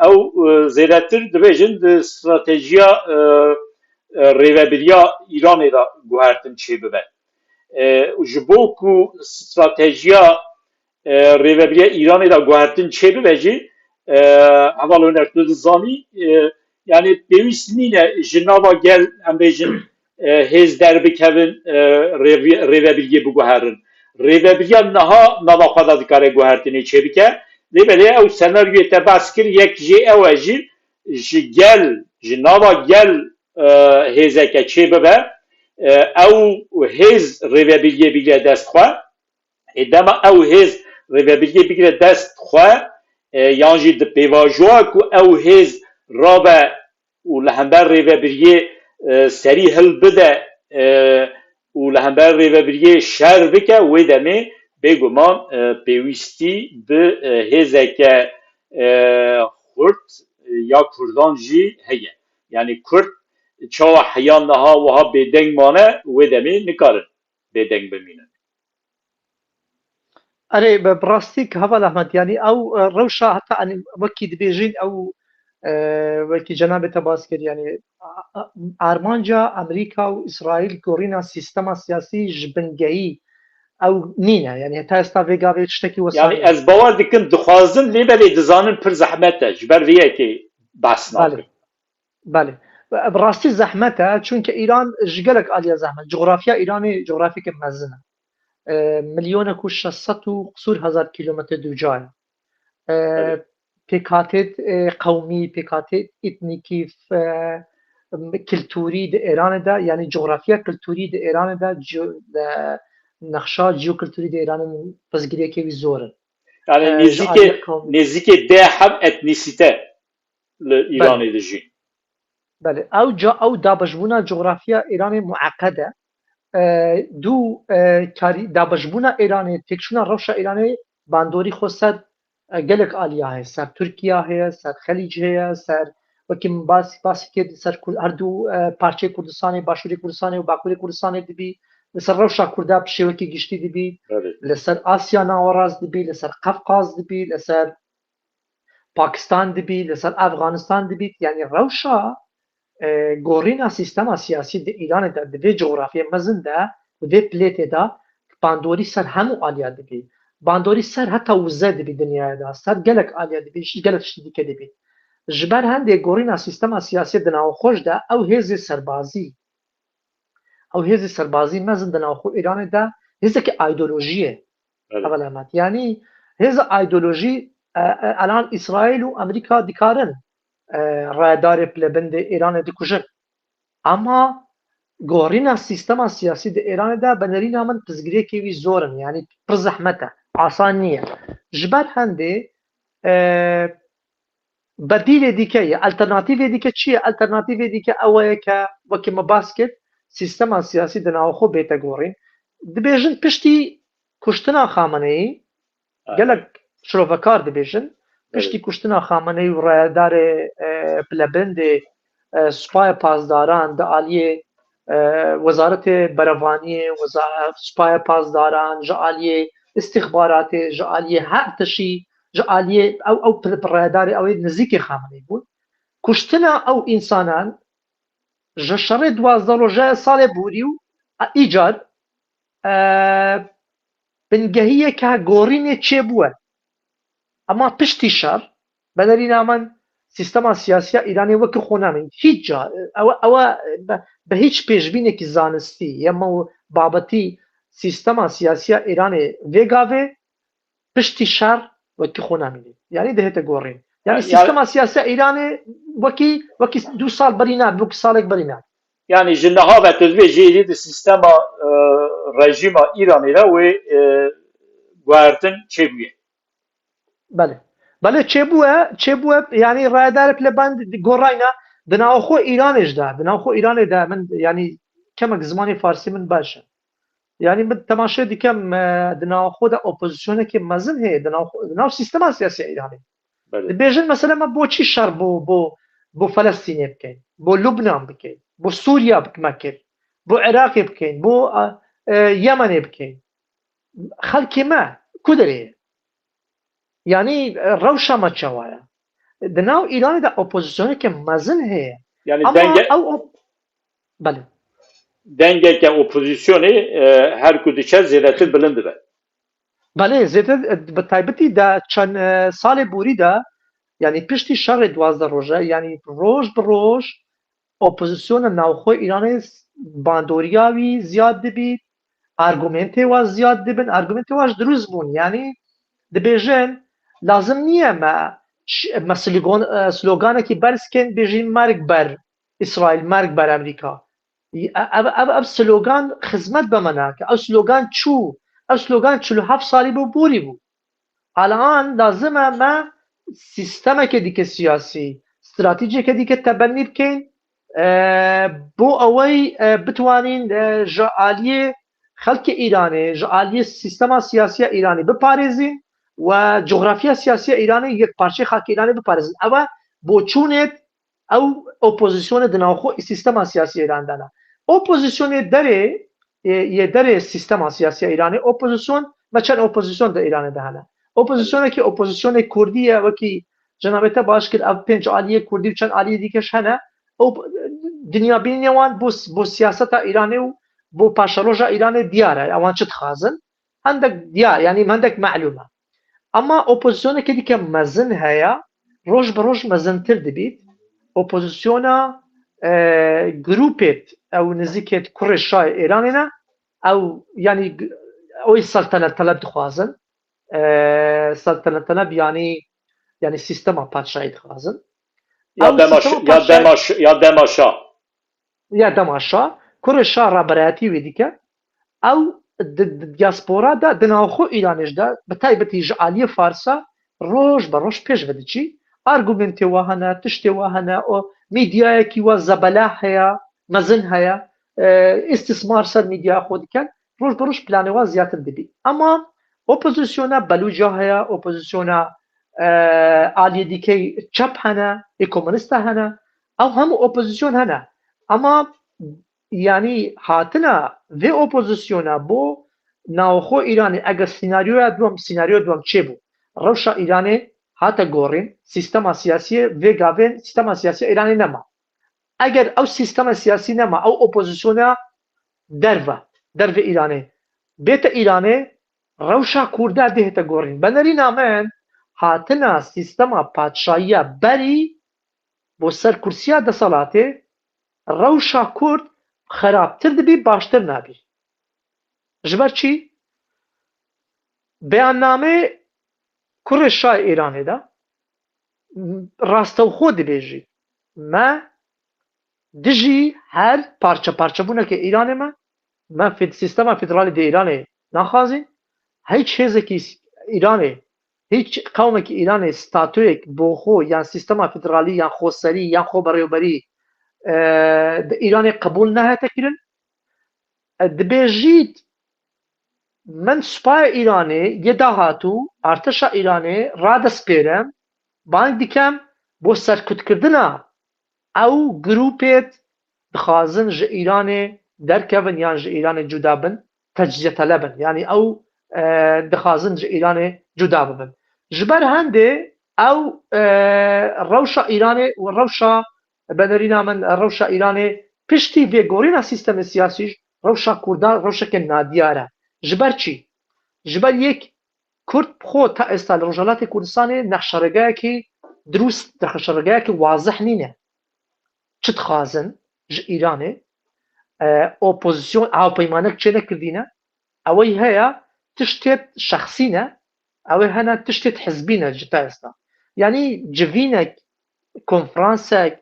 Ew, e, zêdetir dibêjin di stratejiya, e, e, rêvebiriya Îranê de guhertin çêbibe. E, ji bo ku stratejiya, e, rêvebiriya Îranê de guhertin çêbibe jî, e, heval Huner, tu dizanî, e, yani pêwîst nîne ji nava gel, em bêjin, e, hêz derbikevin, e, rêvi-, rêvebiriyê biguherin. Rêvebiriya niha nava xwe de dikare guhertinê çêbike. Lê belê ew senaryoyê te behs kir, yek jê ew e jî ji gel, ji nava gel, e, hêzeke çêbibe. E, ew hêz rêvebiriyê bigire dest xwe. Ê dema ew hêz rêvebiriyê bigire dest xwe, e, yan jî di pêvajoya ku ew hêz rabe û li hember rêvebiriyê, e, serî hilbide, e, û li hember rêvebiriyê şer bike, wê demê bêguman, e, pêwîstî bi, e, hêzeke, e, xurt, e, ya Kurdan jî heye. Yani Kurd çawa heya niha wiha bêdeng mane, wê demê nikarin bêdeng bimînin. Erê, bi, bi rastî ki heval Ehmed, yanî ew, e, rewşa heta, yanî wekî dibêjin ew, e, wekî cenabê te bas kir, yanî a, a, armanca Amerîka û Îsraîl gorîna sîstema siyasî ji bingehî ew nîne. Yanî heta êsta vê gavê tiştekî wisa Yani ez bawer dikim dixwazin, lê belê dizanin pir zehmet e. Ji ber vê yekê behs nakin. Belê. Bi rastî zehmet e, çunke Îran ji gelek aliya zehmet. Cografya Îranê cografyeke mezin e. E, milyonek û şeş sed û qisûr hezar kîlometre dûca ye. E, pêkhatê, e, qewmî, pêkhatê etnîkî, e, kilturî di Îranê de, yanî cografya kilturî di Îranê de, ciyo-, de nexşa ciyokulturî di Îranê min pirsgirêkê wî zor in. Yani E, ji nêzîkê, aliyê qewmî. Nêzîkê deh heb etnîsîte li Îranê dijîn. Belê, ew ca ew dabeşbûna cografya Îranê mueqed e. E, du, e, karî, dabeşbûna Îranê, têkçûna rewşa Îranê bandorî xwe ser, e, gelek aliya heye. Ser Tirkiya heye, ser Xelîc heye, ser, wekî min bas, basî kir, ser Kur-, her du, e, parçeyê Kurdistanê, Başûrê Kurdistanê û Bakurê Kurdistanê dibî, li ser rewşa Kurda bi şêwekî giştî dibî, Evet. Li ser Asya Nawerast dibî, li ser Qefqaz dibî, li ser Pakistan dibî, li ser Afganistan dibî, yanî rewşa, e, gorîna sîstema siyasî di Îranê de, di vê cografyê mezin de, di vê plêtê de bandorî ser hemû aliya dibî. Bandorî ser heta wize dibî dinyayê de, ser gelek aliya dibî, ji gelek tiştî dike dibî. Ji ber hendê gorîna sîstema siyasî di navxwe de ew hêzê serbazî, ew hêzê serbazî mezin di navxwe Îranê de hêzeke îdeolojiyê. Evet. Heval Ehmed. Yanî hêza îdeolojî, e, e, elan Îsraîl û Amerîka dikarin, e, rayedarê pilebindê Îranê dikujin. Ama gorîna sîstema siyasî di Îranê de bi nerîna min pirsgirêkê wî zor in. Yanî pir zehmet e. Asan niye. Ji ber hendê, e, bedîlê dîke ye. Alternatîvê dîke çi ye? Alternatîvê dîke ew ye ke wekî me bas kir, sîstema siyasî di navxwe bête gorîn. Dibêjin piştî kuştina Xameneyî, gelek şirovekar dibêjin, piştî kuştina Xameneyî û rayedarê, e, pilebindê, e, Supaya Pasdaran di aliyê, e, Wezaretê Berevaniyê, weza-, Supaya Pasdaran, ji aliyê îstîxbaratê, ji aliyê her tişî, ji aliyê ew, ew pil-, rayedarê ew ê nizîkê Xameneyî bûn. Kuştina ew însanan ji şerê duwazdeh roje salê borî û îcar, e, bingehiyeke gorînê çêbûye. Ema piştî şer, benerîna min sîstema siyasiya Îranê wekî xwe namîn. Hîç ca, ew, ew bi, bi hîç pêşbînekî zanistî, ya me babetî sîstema siyasiya Îranê vê gavê piştî şer wekî xwe namînê. Yanî dihête gorîn. Yanî Ya- sîstema siyasiya Îranê wekî, wekî du sal berî ne, wekî salek berî ne. Yani ji niha ve tu dibêjî êdî di sîstema, e, rejîma Îranê de wê, e, guhertin çêbûye. Belê. Belê çêbûye, çêbûye, yanî rayedarê pilebend gorayna di navxwe Îranê jî de, di navxwe Îranê de min, yanî kemek zimanê farsî min baş e. Yanî min temaşe dikem, e, di navxwe de opozisyonekê mezin heye, di nav, di nav sîstema siyasî ya Îranê. Belê. Dibêjin mesela me bo çi şer bo, bo, bo Felestînê bikeyn, bo Lubnan bikeyn, bo Sûriya bik-, me kir, bo Iraqê bikeyn, bo, e, e, Yemenê bikeyn. Xelkê me ku derê ye? Yanî, e, rewşa me çawa ye? Di nav Îranê de opozisyoneke mezin heye. Yani Ama denge, ew op- Belê. Dengeke opozisyonê, e, her ku diçe zêdetir bilind dibe. Belê, zêde, e, bi taybetî de çend, e, salê borî de, yanî piştî şerê duwazdeh roje, yanî roj bi roj opozisyona navxwe Îranê bandoriya wî ziyad dibît, argumentê wa ziyad dibin, argumentê wa jî dirust bûn. Yanî dibêjin, lazim niye me ş-, me slogan, e, sloganekî berz kên, bêjin merg ber Îsraîl, merg ber Amerîka. Ev, ev, ev slogan xizmet be me nake. Ev slogan çû, ev slogan çil û heft salî bû, borî bû. Alan lazim e me sîstemeke dike siyasî, stratejiyeke dike tebennî bikeyn, e, bo ewey, e, bitwanîn, e, ji aliyê xelkê Îranê, ji aliyê sîstema siyasî ya Îranê biparêzîn û coxrafiya siyasî ya Îranê, yek parçeyê xakê Îranê biparêzin. Ew e boçûnê ew opozisyonê di navxwe sîstema siyasî ya Îranê de ne. Opozisyonê derê, ê, yê derê sîstema siyasî ya Îranê, opozisyon, me çend opozisyon di Îranê de hene. Opozisyonekî, opozisyonê kurdî ye, wekî cenabê te baş kir, ev pênc aliyê kurdî û çend aliyê dîkeş hene. Ew dinyabîniya wan bo, bo siyaseta Îranê û bo paşeroja Îranê diyar e, ewan çi dixwazin. Hendek diyar, yanî hendek melûm e. Ama opozisyoneke dike mezin heye, roj bi roj mezintir dibît. Opozisyona, e, grûpêt ew nizîkêt kurê şahê Îranê ne, ew, yanî g-, ew seltenet teleb dixwazin. E, seltenet teleb yanî, yanî sîstema padşahî dixwazin. Ya Ew dema sîstema ş-, ya padşahî- dema ş-, ya dema şa. Ya dema şa, kurê şa reberayetî wê dike. Ew di, di diaspora de, di navxwe Îranê jî de, bi taybetî ji aliyê Farsa roj be roj pêş ve diçî. Argumentê wa hene, tiştê wa hene, o medyayekî wa zebela heye, mezin heye, e, îstismar ser medyaya xwe dikin, roj be roj planê wa ziyatir dibî. Ama opozisyona Belûca heye, opozisyona, e, aliyê dîkey çep hene, ê komunista hene, ew hemû opozisyon hene. Ama yanî hatina vê opozisyona bo navxwe Îranê, eger senaryoya duwem, senaryoya duwem çêbû, rewşa Îranê hate gorîn, sîstema siyasî vê gavên sîstema siyasî ya Îranê nema. Eger ew sîstema siyasî nema, ew opozisyona derve, dervê Îranê, bête Îranê, rewşa Kurda dê hête gorîn. Bi nerîna min, hatina sîstema padşahiya berî bo ser kursiya deselatê, rewşa Kurd xerabtir dibî, baştir nabî. Ji ber çi? Beyannamê kurê şahê Îranê de rastewxo dibêjî, me dijî her parçe parçebûneke Îranê me, me fed-, sîstema federalî di Îranê naxwazîn, hiç hêzekî s-, Îranê, hiç qewmekî Îranê statuyek bo xwe yan sîstema federalî yan xweserî yan xweberêwberî, e, di Îranê qebûl nehete kirin. E, dibêjît, min supaya Îranê yê dahatû, artêşa Îranê radispêrim, bang dikem bo serkutkirina ew grûpêt dixwazin ji Îranê derkevin yan ji Îranê cuda bin, tecziyeteleb in. Yanî ew, e, dixwazin ji Îranê cuda bibin. Ji ber hendê ew, e, rewşa Îranê û rewşa, bi nerîna min, rewşa Îranê piştî vê gorîna sîstemê siyasî jî rewşa Kurdan rewşeke nadiyar e. Ji ber çi? Ji ber yek Kurd bi xwe ta êsta li Rojhelatê Kurdistanê nexşeregayekî dirust, nexşeregayekî wazih nîne. Çi dixwazin ji Îranê? E, opozisyon, hawpeymanek çênekirdîne. Ewey heye tiştêt şexsî ne, ewey hene tiştêt hizbî ne ji ta êsta. Yanî civînek, konferansek,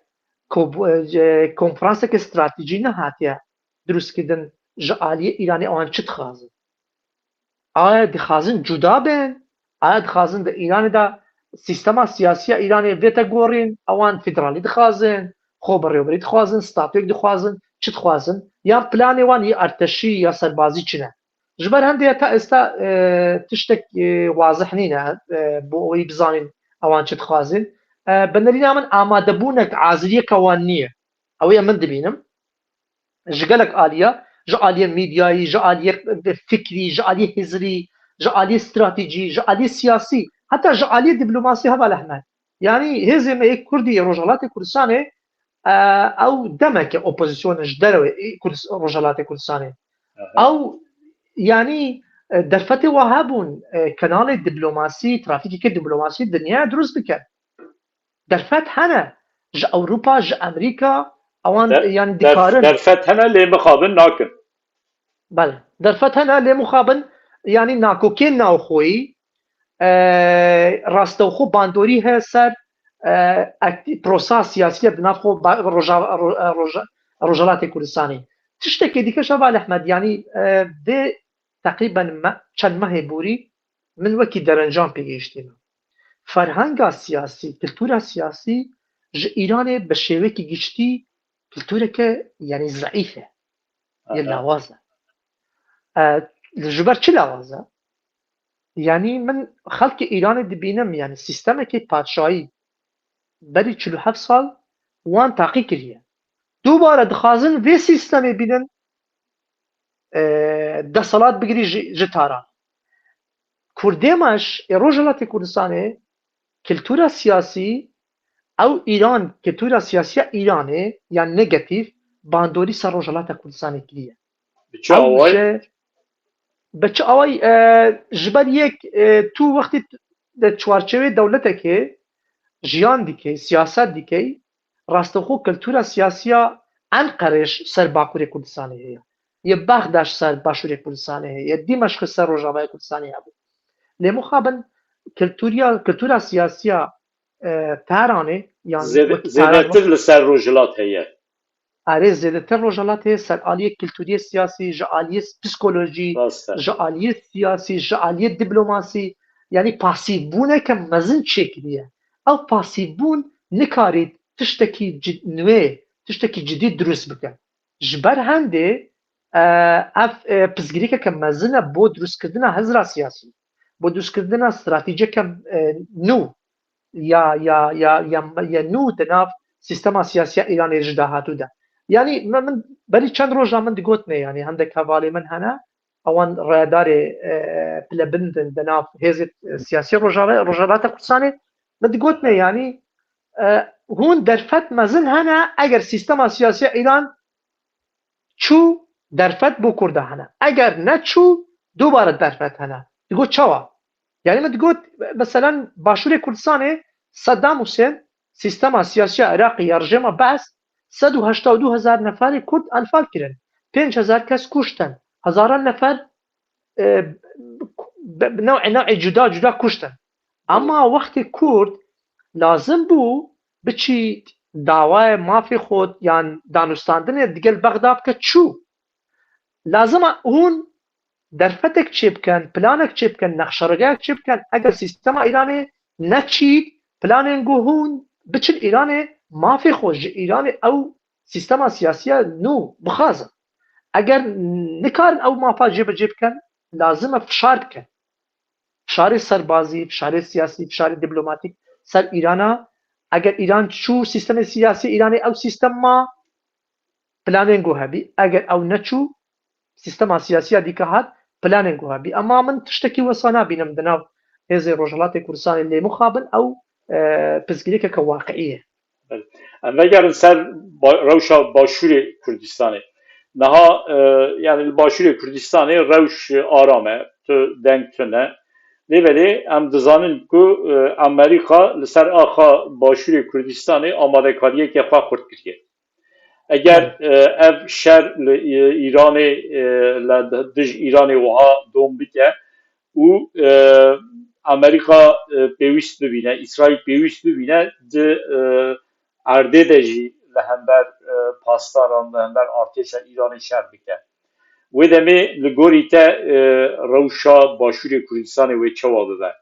ko-, e, konferanseke stratejî nehatiye dirustkirdin ji aliyê Îranê ewan çi dixwazin. Aya dixwazin cuda bin, aya dixwazin di Îranê de sîstema siyasî ya Îranê bête gorîn, ewan federalî dixwazin, xweberêwberî dixwazin, statuyek dixwazin, çi dixwazin? Yan planê wan yê artêşî ya serbazî çi ne? Ji ber hendê ya ta êsta, e, tiştek, e, wazih nîne, e, bo ewê bizanîn ewan çi dixwazin. E, bi nerîna min amadebûnek, haziriyeke wan niye. Ew ê min dibînim. Ji gelek aliya, Ji aliyê medyayî, ji aliyê fikrî, ji aliyê hizrî, ji aliyê stratejî, ji aliyê siyasî, heta ji aliyê diplomasî heval Ehmed. Yanî hêzê me yê Kurdî yê Rojhelatê Kurdistanê, e, ew demeke opozîsyon in ji derewê Kurd-, Rojhelatê Kurdistanê. Ew, yanî, e, derfetê wa hebûn, e, kanalê diplomasî, trafîkeke diplomasî dinyaya dirust bikin. Derfet hene. Ji Ewropa, ji Amerîka, ewan, yanî, dikarin. Derfet hene, lê mixabin nakin. Bele. Derfet hene, lê mixabin, yanî, nakokên navxweyî, e, rastewxo bandorî heye ser, e, aktî-, prosa siyasî ya di nav xwe ba-, roja-, ro-, e, roja-, Rojhelatê Kurdistanê. Tiştekê dîke, Şevval Ehmed, yanî, e, vê teqrîben me-, çend mehê borî min wekî derencan pê gihiştî me. Ferhenga siyasî, kultura siyasî ji Îranê bi şêwekî giştî kultureke, yanî, zeîf e. Yê lawaz e. E, ji ber çi lawaz e? Yanî min xelkê Îranê dibînim, yanî sîstemekê padşahî berî çil û heft sal wan taqî kiriye. Dubare dixwazin vê sîstemê bînin, e, desthilat bigirî ji, ji Taran. Kurdê me ji ê Rojhelatê Kurdistanê kultura siyasî, ew Îran, kultura siyasiya Îranê ya negatîf bandorî ser Rojhelata Kurdistanê kiriye. Bi çi awayî? Bi çi awayî, e, ji ber yek, e, tu wextî di çarçevê dewletekê jiyan dikey, siyaset dikey, rastexo kultura siyasiya Enqerê ji ser Bakurê Kurdistanê heye. Yê Bexda ji ser Başûrê Kurdistanê heye. Yê Dîmeşqê ser Rojavayê Kurdistanê hebû. Lê mixabin kulturiya, kultura siyasiya, e, Tehranê, yan zêde-, wekî Tehran zêdetir li ser Rojhilat heye. Erê, zêdetir Rojhilat heye ser aliyê kulturiyê siyasî, ji aliyê psikolojî, ji aliyê siyasî, ji aliyê diplomasî, yanî pasîvbûneke mezin çêkiriye. Ew pasîvbûn nikarî tiştekî ci-, nûê, tiştekî cidî dirust bike. Ji ber hendê, e, ev, e, pirsgirêkeke mezin e bo dirustkirina hizra siyasî, bo dirustkirina stratejiyeke, e, nû ya, ya, ya, ya, ya nû di nav sîstema siyasiya Îranê ji dahatû de. Yanî min, min berî çend roja min digotine, yanî hindek hevalê min hene, ewan rayedarê, e, pilebind in di nav hêzê, e, siyasî Rojava-, Rojhilata Kurdistanê, min digotine, yanî, e, hûn derfet mezin hene eger sîstema siyasiya Îran çû, derfet bo Kurda hene. Eger neçû, dubare derfet hene. Digot çawa? Yanî min digot, meselen, Başûrê Kurdistanê Saddam Husên, sîstema siyasiya Iraqê ya rejîma Bees, sed û heşta û du hezar neferê Kurd enfal kirin. Pênc hezar kes kuştin. Hezaran nefer, e, be-, new'ê, new'ê cuda cuda kuştin. Ama wextê Kurd lazim bû biçî dawayê mafê xwe yan danûstandinê digel Bexda bike, çû. Lazim e hûn derfetek çêbikin, planek çêbikin, nexşerigehek çêbikin. Eger sîstema Îranê neçît, planên ku hûn biçin Îranê, mafê xwe ji Îranê ew sîstema siyasiya nû bixwazin. Eger nikarin ew mafa cêbicê bikin, lazim e fişar bikin. Fişarê serbazî, fişarê siyasî, fişarê diplomatîk ser Îrana. Eger Îran çû sîstemê siyasî Îranê, ew sîstem ma, planên ku hebî. Eger ew neçû, sîstema siyasiya dîke hat, planên ku hebî. Ema min tiştekî wesa nabînim di nav hêzê Rojhilatê Kurdistanê lê mixabin ew, e, pirsgirêkeke waqiî ye. Belê. Em vegerin ser ba-, rewşa Başûrê Kurdistanê. Niha, e, yani li Başûrê Kurdistanê rewş aram e, tu deng tune. Lê belê em dizanin ku, e, Amerîka li ser axa Başûrê Kurdistanê amadekariyeke xwe xurt kiriye. Eger, e, ev şer li, e, Îranê, e, li dij Îranê wiha dom bike, û, e, Amerîka, e, pêwîst bibîne, Îsraîl pêwîst bibîne di, e, erdê de jî li hember, e, pasdaran, li hember artêşa Îranê şer bike. Wê demê li gorî te, e, rewşa Başûrê Kurdistanê wê çawa bibe?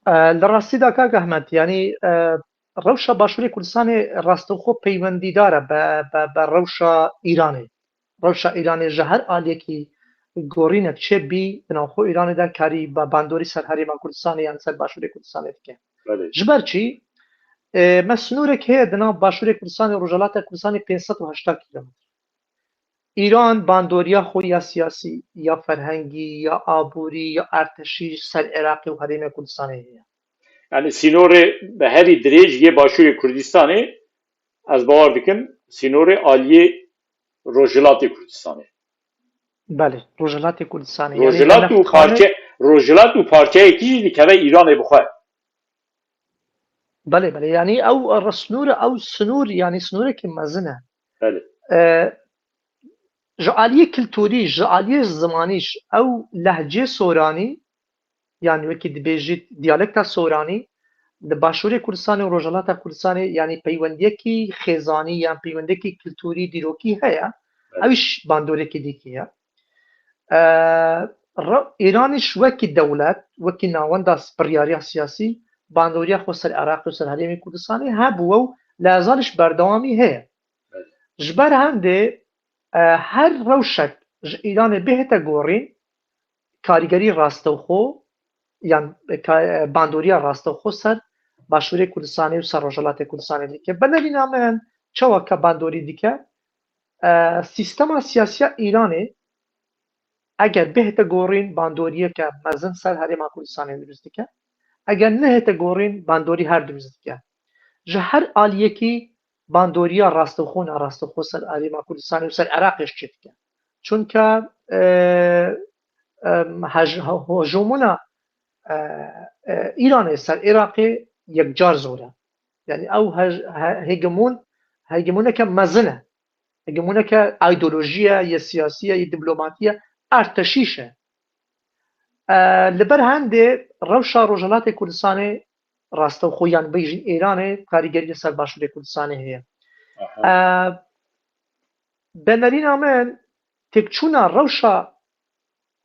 E, li rastî de kak Ehmed, yanî, e, rewşa Başûrê Kurdistanê rastixwe peywendîdar e be, be, be rewşa Îranê. Rewşa Îranê ji her aliyekî gorînek çêbî, di navxwe Îranê de karî ba-, bandorî ser Herêma Kurdistanê yan ser Başûrê Kurdistanê dike. Belê. Ji ber çi? E, me sinûrek heye di nav Başûrê Kurdistanê û Rojhilata Kurdistanê pênc sed û heşta kîlometr. Îran bandoriya xwe ya siyasî, ya ferhengî, ya aborî, ya artişî ser Iraqê û Herêma Kurdistanê heye. Yani sînorê bi herî dirêj yê Başûrê Kurdistanê, ez bawer dikim sînorê aliyê Rojhilatê Kurdistanê. Belê, Rojhilatê Kurdistanê. Rojhilat û parçe, Rojhilat û parçeyekî jî dikeve Îranê bi xwe. Belê, belê. Yanî ew re-, sînor, ew sînor, yanî sînorekî mezin e. Belê. E, ji aliyê kulturî, ji aliyê zimanî, ji ew lehcê soranî, yan wekî dibêjît diyalekta soranî, li Başûrê Kurdistanê û Rojhilata Kurdistanê, yanî peywendiyekî xêzanî yan peywendiyekî kulturî, dîrokî heye. Ew îş bandorekî dîkî ye. E, re-, Îran îş wekî dewlet, wekî navenda biryariya siyasî, bandoriya xwe ser Iraqê û ser Herêmê Kurdistanê hebû û li ezal îş berdewamî heye. Ji ber hendê, e, her rewşek ji Îranê bihête gorîn, karîgerî rastewxo yan, e, ka-, e, bandoriya rastewxo ser Başûrê Kurdistanê û ser Rojhilatê Kurdistanê dike. Bi nerîna min çawa ka bandorî dike? E, sîstema siyasiya Îranê eger bihête gorîn bandoriyeke mezin ser Herêma Kurdistanê dirust dike. Eger nehête gorîn bandorî her dirust dike. Ji her aliyekî bandoriya rastewxo narastewxo ser Herêma Kurdistanê û ser Iraqê jî çêdike. Çunke, e, em, hej-, hejomûna, e, e, Îranê ser Iraqê yekcar zor e. Yanî ew hej-, he-, hegemon, hegemoneke mezin e. Hegemoneke îdeolojî ye, yê siyasî ye, yê dîplomatî ye, artişî ye. E, li ber hendê rewşa Rojhilatê Kurdistanê rastewxo yan bêjin Îranê karîgerî li ser Başûrê Kurdistanê heye. E, bi nerîna min têkçûna rewşa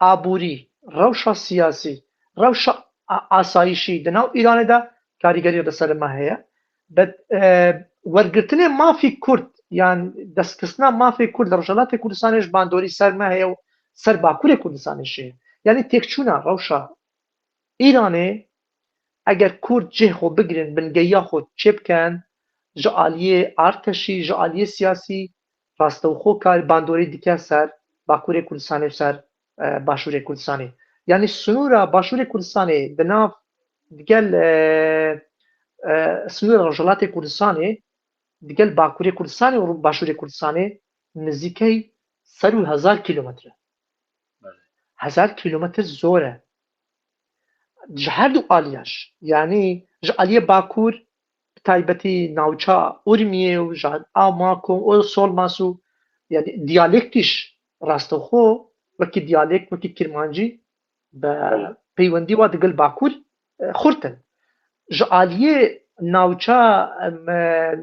aborî, rewşa siyasî, rewşa a-, asayîşî di nav Îranê de karîgerî li ser me heye. Bi, e, wergirtinê mafî Kurd, yan destxistina mafê Kurd li Rojhilatê Kurdistanê ji bandorî ser me heye û ser Bakurê Kurdistanê jî. Yanî têkçûna rewşa Îranê, eger Kurd cih xwe bigirin, bingehiya xwe çêbikin, ji aliyê artişî, ji aliyê siyasî, rastewxo kar bandorî dike ser Bakurê Kurdistanê û ser, e, Başûrê Kurdistanê. Yanî sînora Başûrê Kurdistanê di nav digel, e, e, sînora Rojhilatê Kurdistanê digel Bakurê Kurdistanê û Başûrê Kurdistanê nizîkey ser û hezar kîlometre. Hezar kîlometre zor e. Ji her du aliyan jî. Yanî ji aliyê Bakur, bi taybetî navça Urmiyê û ji Amako û Solmas û, yanî diyalektîş rastexwe wekî diyalekt, wekî kirmancî bi peywendî wa digel Bakur, e, xurt in. Ji aliyê navça, em, e,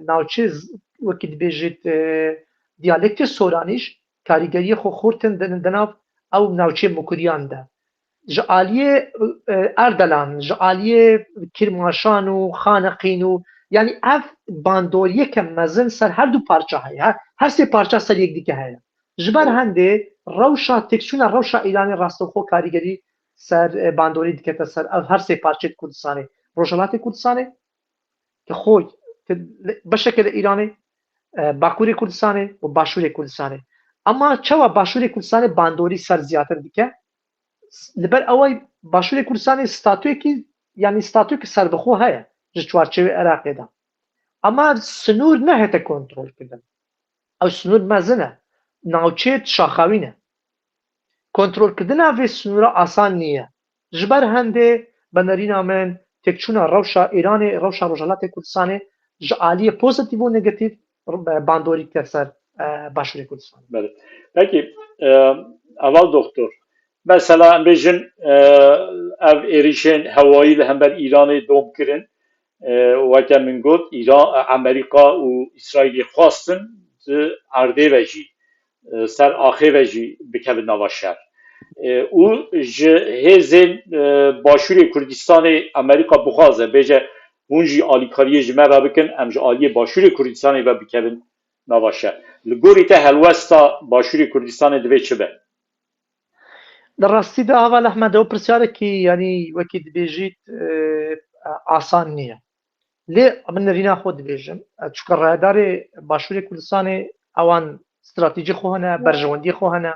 navçê z-, wekî dibêjit, e, diyalektê soranî jî karîgeriyê xwe xurt in di, di nav ew navçê mukuriyan de. Ji aliyê, e, Erdelan, ji aliyê Kirmaşan û Xaneqîn û, yanî ev bandoriyeke mezin ser her du parça heye. Her, her sê parça ser yekdîke heye. Ji ber hendê rewşa, têkçûna rewşa Îranê rastexwe karîgerî ser, e, bandorî dikete ser ev her sê parçeyê Kurdistanê. Rojhilatê Kurdistanê, ki xwe, ki beşeke li Îranê, e, Bakurê Kurdistanê û Başûrê Kurdistanê. Ama çawa Başûrê Kurdistanê bandorî ser ziyatir dike? Li ber ew Başûrê Kurdistanê statuyekî, yanî statuyekî serbixwe heye ji çarçevê Iraqê de. Ama sinûr nehete kontrol kirin. Ew sinûr mezin e. Navçê şaxawîn e. Kontrolkirina vê sinûra asan nîye. Ji ber hendê, bi nerîna min, têkçûna rewşa Îranê, rewşa Rojhilatê Kurdistanê ji aliyê pozîtîf û negatîf bandorî dike ser, e, Başûrê Kurdistanê. Belê. Pekî, e, heval doktor, mesela em bêjin, e, ev êrîşên hewayî li hember Îranê dom kirin, e, weke min got, Îran, Amerîka û Îsraîlê xwestin di erdê ve jî, e, ser axê ve jî bikevin nava şer. E, û ji hêzên, e, Başûrê Kurdistanê Amerîka bixwaze, bêje, hûn jî alîkariyê ji me re bikin, em ji aliyê Başûrê Kurdistanê ve bikevin nava şer. Li gorî te helwesta Başûrê Kurdistanê divê çi be? Di rastî de, Heval Ehmed, ew pirsyarek yanî wekî dibêjît, e, asan nîye. Lê min nirîna xwe dibêjim. E, çunke rayedarê Başûrê Kurdistanê ewan Stratejî xwe hene, berjewendiyê xwe hene.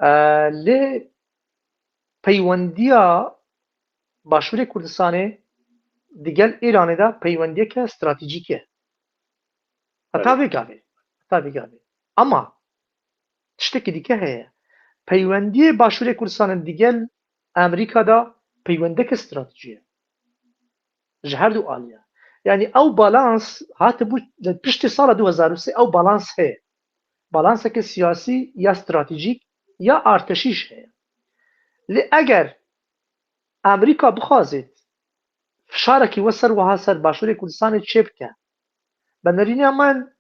E, lê peywendiya Başûrê Kurdistanê digel Îranê de peywendiyeke stratejîk e. Heta vê gavê. Heta vê gavê. Ama tiştekî dike heye. Peywendiyê Başûrê Kurdistanê digel Amerîka de peywendeke stratejî ye. Ji her du aliya. Yani ew balans hatibû li piştî sala du hezar û sê ew balans heye. Balanseke siyasî ya stratejîk ya arteşî jî heye. Lê eger Amerîka bixwazêt fişarekî we ser wiha ser Başûrê Kurdistanê çêbike, bi nerîna min,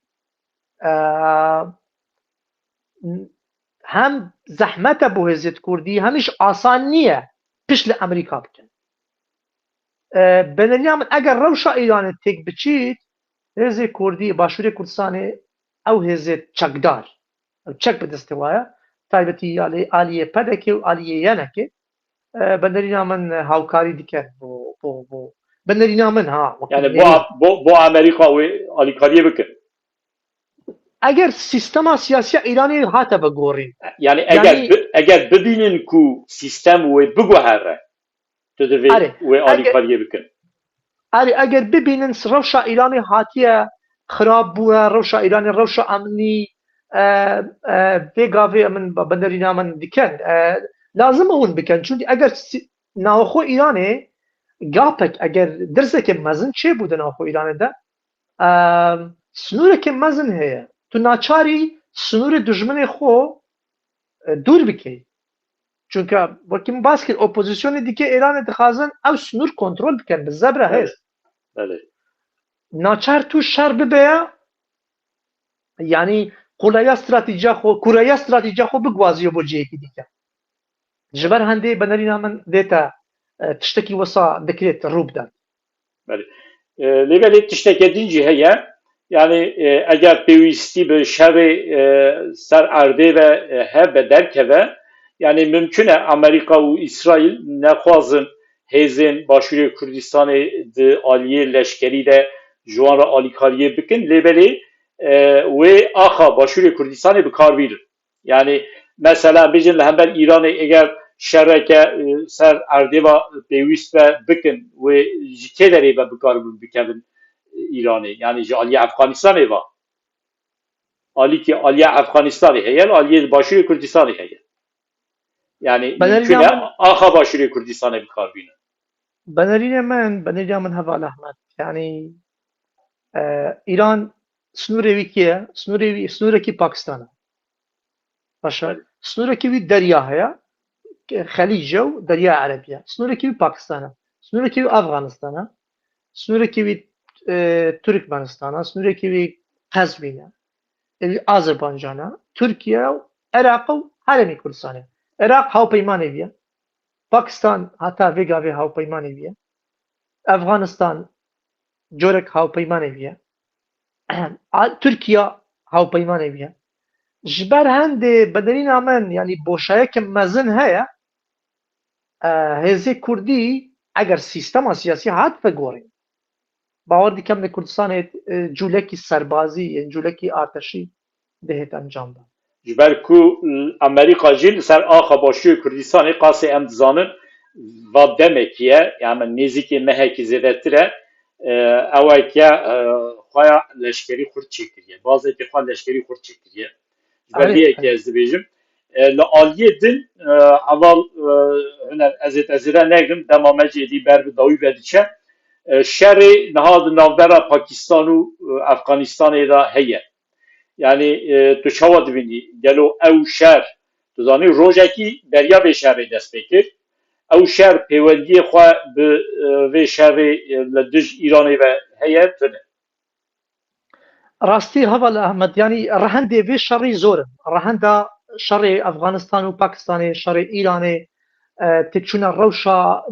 e, hem zehmet e bo hêzêt Kurdî, hem jî asan niye pişt li Amerîka bikin. E, bi nerîna min eger rewşa Îranê têk biçît, hêzê Kurdî, Başûrê Kurdistanê ew hêzê çekdar, ew çek bi destê wa ye, taybetî alê-, aliyê P D K û aliyê Y N K, e, bi nerîna min hawkarî dikin bo, bo, bo, bi nerîna min ha, wekî Yani bo, nêrî. bo, bo Amerîka wê alîkariyê bikin. Eger sîstema siyasiya Îranê hate vegorîn. Yani eger Yani bi-, eger bibînin ku sîstem wê biguhere, tu divê Erê, wê eger alîkariyê bikin. Erê, eger bibînin rewşa Îranê hatiye xirab bûye, rewşa Îranê rewşa emnî, e, e, vê gavê min bi nerîna min dikin. E, lazim e hûn bikin. Çunkî eger si-, naxwe Îranê gapek, eger dirzeke mezin çêbû di naxwe Îranê de, e, sinûreke mezin heye. Tu naçarî sinûrê dijminê xwe, e, dûr bikey. Çunke wekî min bas kir, opozisyonê dike Îranê dixwazin ew sinûr kontrol bikin, bi zebra Belê. hêz. Belê. Naçar tu şer bibe ya, yanî qulaya stratejiya xwe, kuraya stratejiya xwe bigwaziyo bo cihekî dike. Ji ber hendê bi nerîna min dê te, e, tiştekî wisa dikrêt rû bidat. Belê. E, lê belê tişteke din jî heye. Yani, e, eger pêwîstî bi şerê, e, ser erdê ve, e, hebe derkeve, yani mimkun e Amerîka û Îsraîl nexwazin hêzên Başûrê Kurdistanê di aliyê leşkerî de ji wan re alîkariyê bikin. Lê belê, e, wê axa Başûrê Kurdistanê bi kar bînin. Yani mesela bêjin li hember Îranê eger şereke, e, ser erdê ve pêwîst ve bikin, wê ji kê derê ve bikaribin bikevin, e, Îranê? Yani ji aliyê Efxanistanê ve. Alîkî aliya Efxanistanê heye, aliyê Başûrê Kurdistanê heye. Yani Bedelî mimkun e namin- axa Başûrê Kurdistanê bikar bînin. Benerînê min, benerîna min heval Ahmet. Yani, e, Îran sınûrê wî kî ye? Sınûrê wî, sınûrekî Pakistan e. Başa. Evet. Sınûrekî wî derya heye. Xelîc e û derya Erebî ye. Sınûrekî wî Pakistan e. Sınûrekî wî Afganistan e. Sınûrekî wî, e, Türkmenistan e. Sınûrekî wî Qezwîn e. Ê wî Azerbaycan e. Tirkiye û Iraq û Herêmê Kurdistanê. Iraq hawpeymanê wî ye. Pakistan heta vê gavê hawpeymanê wî ye. Efxanistan corek hawpeymanê wî ye. A-, Tirkiye hawpeymanê wî ye. Ji ber hendê bedelîna min, yanî boşayeke mezin heye, e, hêzê Kurdî eger sîstema siyasî hat vegorîn, bawer dikem li Kurdistanê, e, cûlekî serbazî, yên cûlekî arteşî dihêt encam dan. Ji ber ku, e, Amerîka jî li ser axa Başûrê Kurdistanê qasê em dizanin va demekî ye, yani nêzîkê mehekî zêdetir e, e, eweke, e, xwe ya leşkerî xurt çêkiriye. Bazeke xwe leşkerî xurt çêkiriye. Ji ber vê yekê ez dibêjim. E, li aliyê din, e, heval, e, Huner, ez ê te zêde negirim, dema me jî êdî ber bi dawî ve diçe. E, şerê niha di navbera Pakistan û, e, Efxanistanê de heye. Yani, e, tu çawa dibînî? Gelo ew şer, tu zanî rojekî beriya vê şerê dest pê kir. Ew şer pêwendiyê xwe bi, e, vê şerê, e, li dij Îranê ve heye, tune. Rastî heval Ahmed, yanî rehendê vê şerî zor in. Rehenda şerê Efxanistan û Pakistanê, şerê Îranê, e, têkçûna rewşa,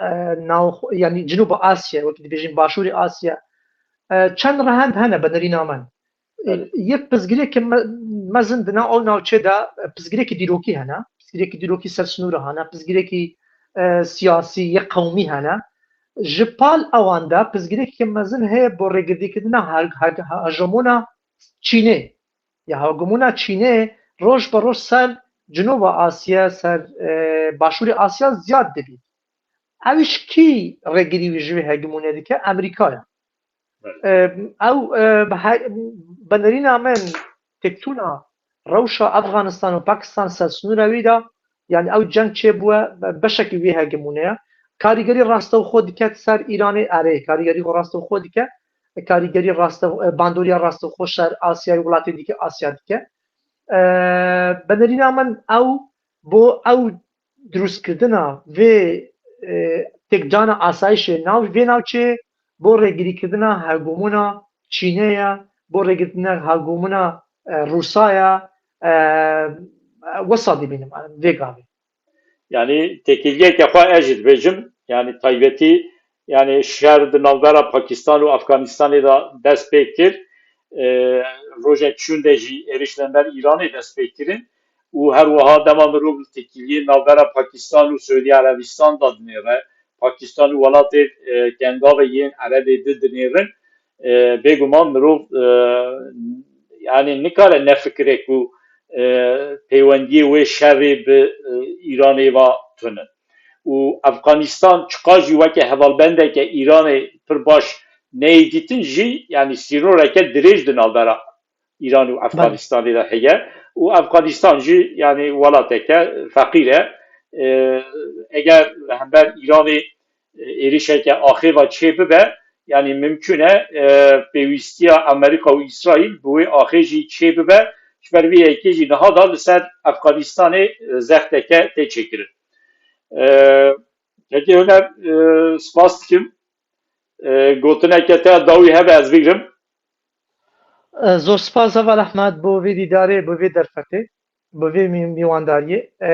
e, navxwe-, yanî Cinûba Asya, wekî dibêjin Başûrê Asya. E, çend rehend hene benerîna min. E, Evet. Yek pizgirêke me-, mezin di nav ew navçê de, e, pizgirêkî dîrokî hene. Pizgirêkî dîrokî ser sinûra hene. Pizgirêkî, e, siyasî, yek qewmî hene. Ji pal ewan de pizgirêkeke mezin heye bo rêgirîkirina her-, her-, hegemona Çînê. Ya hegemona Çînê roj bi roj ser Cinova Asya, ser, e, Başûrê Asya ziyad dibî. Ew îş kî rêgirî wî ji vê hegemonê dike? Amerîka ye. Belê. E, ew, e, he-, bi nerîna min têkçûna rewşa Efxanistan û Pakistan ser sinûra wî de, yanî ew ceng çêbûye, be-, beşekî wî hegemonê ye. Karîgerî rastewxo dike ser Îranê, erê, karîgerî xwe rastewxo dike, karîgerî rastew-, e, bandoriya rastewxo ser Asyayê, welatê dike Asya dike. E, bi nerîna min ew, bo ew dirustkirina vê, e, têkdana asayişê nav-, vê navçeyê, bo rêgirîkirina hegemona Çînê ye, bo rêgirîkirina hegemona, e, Rûsa ye, e, wisa dibînim, vê gavê. Yanî têkiliyeke xwe ez jî dibêjim, yanî taybetî, yanî şer di navbera Pakistan û Afganistanê de dest pê kir. E, rojek şûnde jî êrişên ber Îranê dest pê kirin û her wiha dema mirov li têkiliyên navbera Pakistan û Siûdî Erebistan de dinêre, Pakistan û welatê, e, kendavê yên Erebê di dinêrin, e, bêguman mirov, e, yanî nikare nefikire ku, e, peywendiyê wê şerê bi, e, Îranê ve tune. Û Efxanistan çiqas jî weke hevalbendeke Îranê pir baş neyê dîtin jî, yanî sînoreke dirêj di navbera Îran û Belê. Efxanistanê de heye. Û Efxanistan jî, yanî welateke feqîr e. E, eger li hember Îranê, e, êrişeke axê ve çê bibe, yanî mimkûn e, e, pêwîstiya Amerîka û Îsraîl bi wê axê jî çê bibe. Ji ber vê yekê jî niha da li ser Efxanistanê, e, zexteke tê çêkirin. E, Kekê Huner, e, spas dikim. E, gotineke te dawî hebe ez bigrim. E, zor spas heval Ehmed bo vê dîdarê, bo vê derfetê, bo vê mî-, mîwandariyê. E,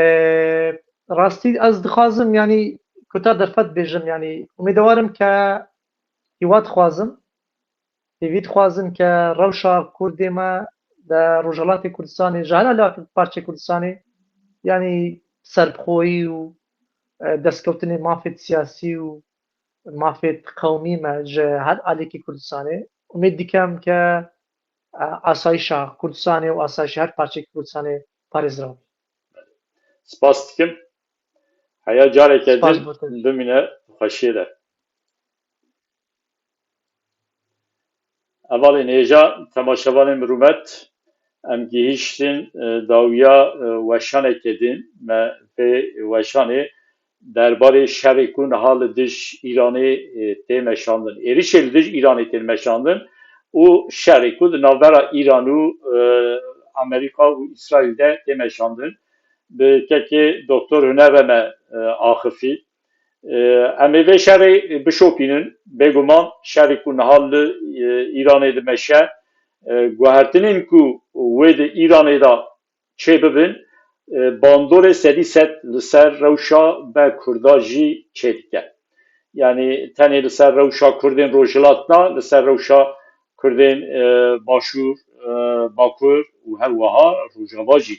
rastî ez dixwazim, yanî kuta derfet bêjim, yanî umêdewar im ke hîwa dixwazim, hêvî dixwazim ke rewşa Kurdê me de Rojhelatê Kurdistanê, ji her aliyê parçeyê Kurdistanê, yanî serbixweyî û, e, destkewtinê mafê siyasî û mafê qewmî me ji her aliyekî Kurdistanê. Umêd dikem ke, e, asayişa Kurdistanê û asayişa her parçeyekî Kurdistanê parêzraw bî. Spas dikim. Heya careke din bimîne xweşiyê de. Hevalên hêja, temaşevanên bi rûmet, em gihîştin, e, dawiya, e, weşaneke din. Me vê weşanê derbarê şerê ku niha li dij Îranê, e, tê meşandin, êrişê li dij Îranê tên meşandin û şerê ku di navbera Îran û, e, Amerîka û Îsraîl de tê meşandin, bi kekê Doktor Huner re me, e, axifî. E, em ê vê şerê bişopînin. Bêguman şerê ku niha li, e, Îranê dimeşe, e, guhertinên ku wê di Îranê de çêbibin, e, bandorê sedî sed li ser rewşa me Kurda jî çêdike. Yanî tenê li ser rewşa Kurdên Rojhilat na, li ser rewşa Kurdên, e, Başûr, e, Bakur û her wiha Rojava jî,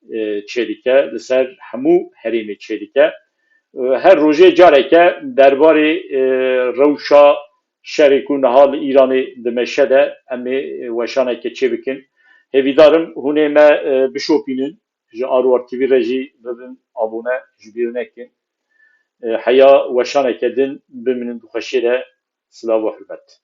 e, çêdike, li ser hemû herêmê çêdike. E, her rojê careke derbarê, e, rewşa şerê ku niha li Îranê dimeşe de em ê weşaneke çêbikin. Hêvîdar im hûn ê me, e, bişopînin, ji Arwar T V re jî bibin abone, ji bîr nekin. E, heya weşaneke din bimînin di xweşiyê de. Silav û hurmet.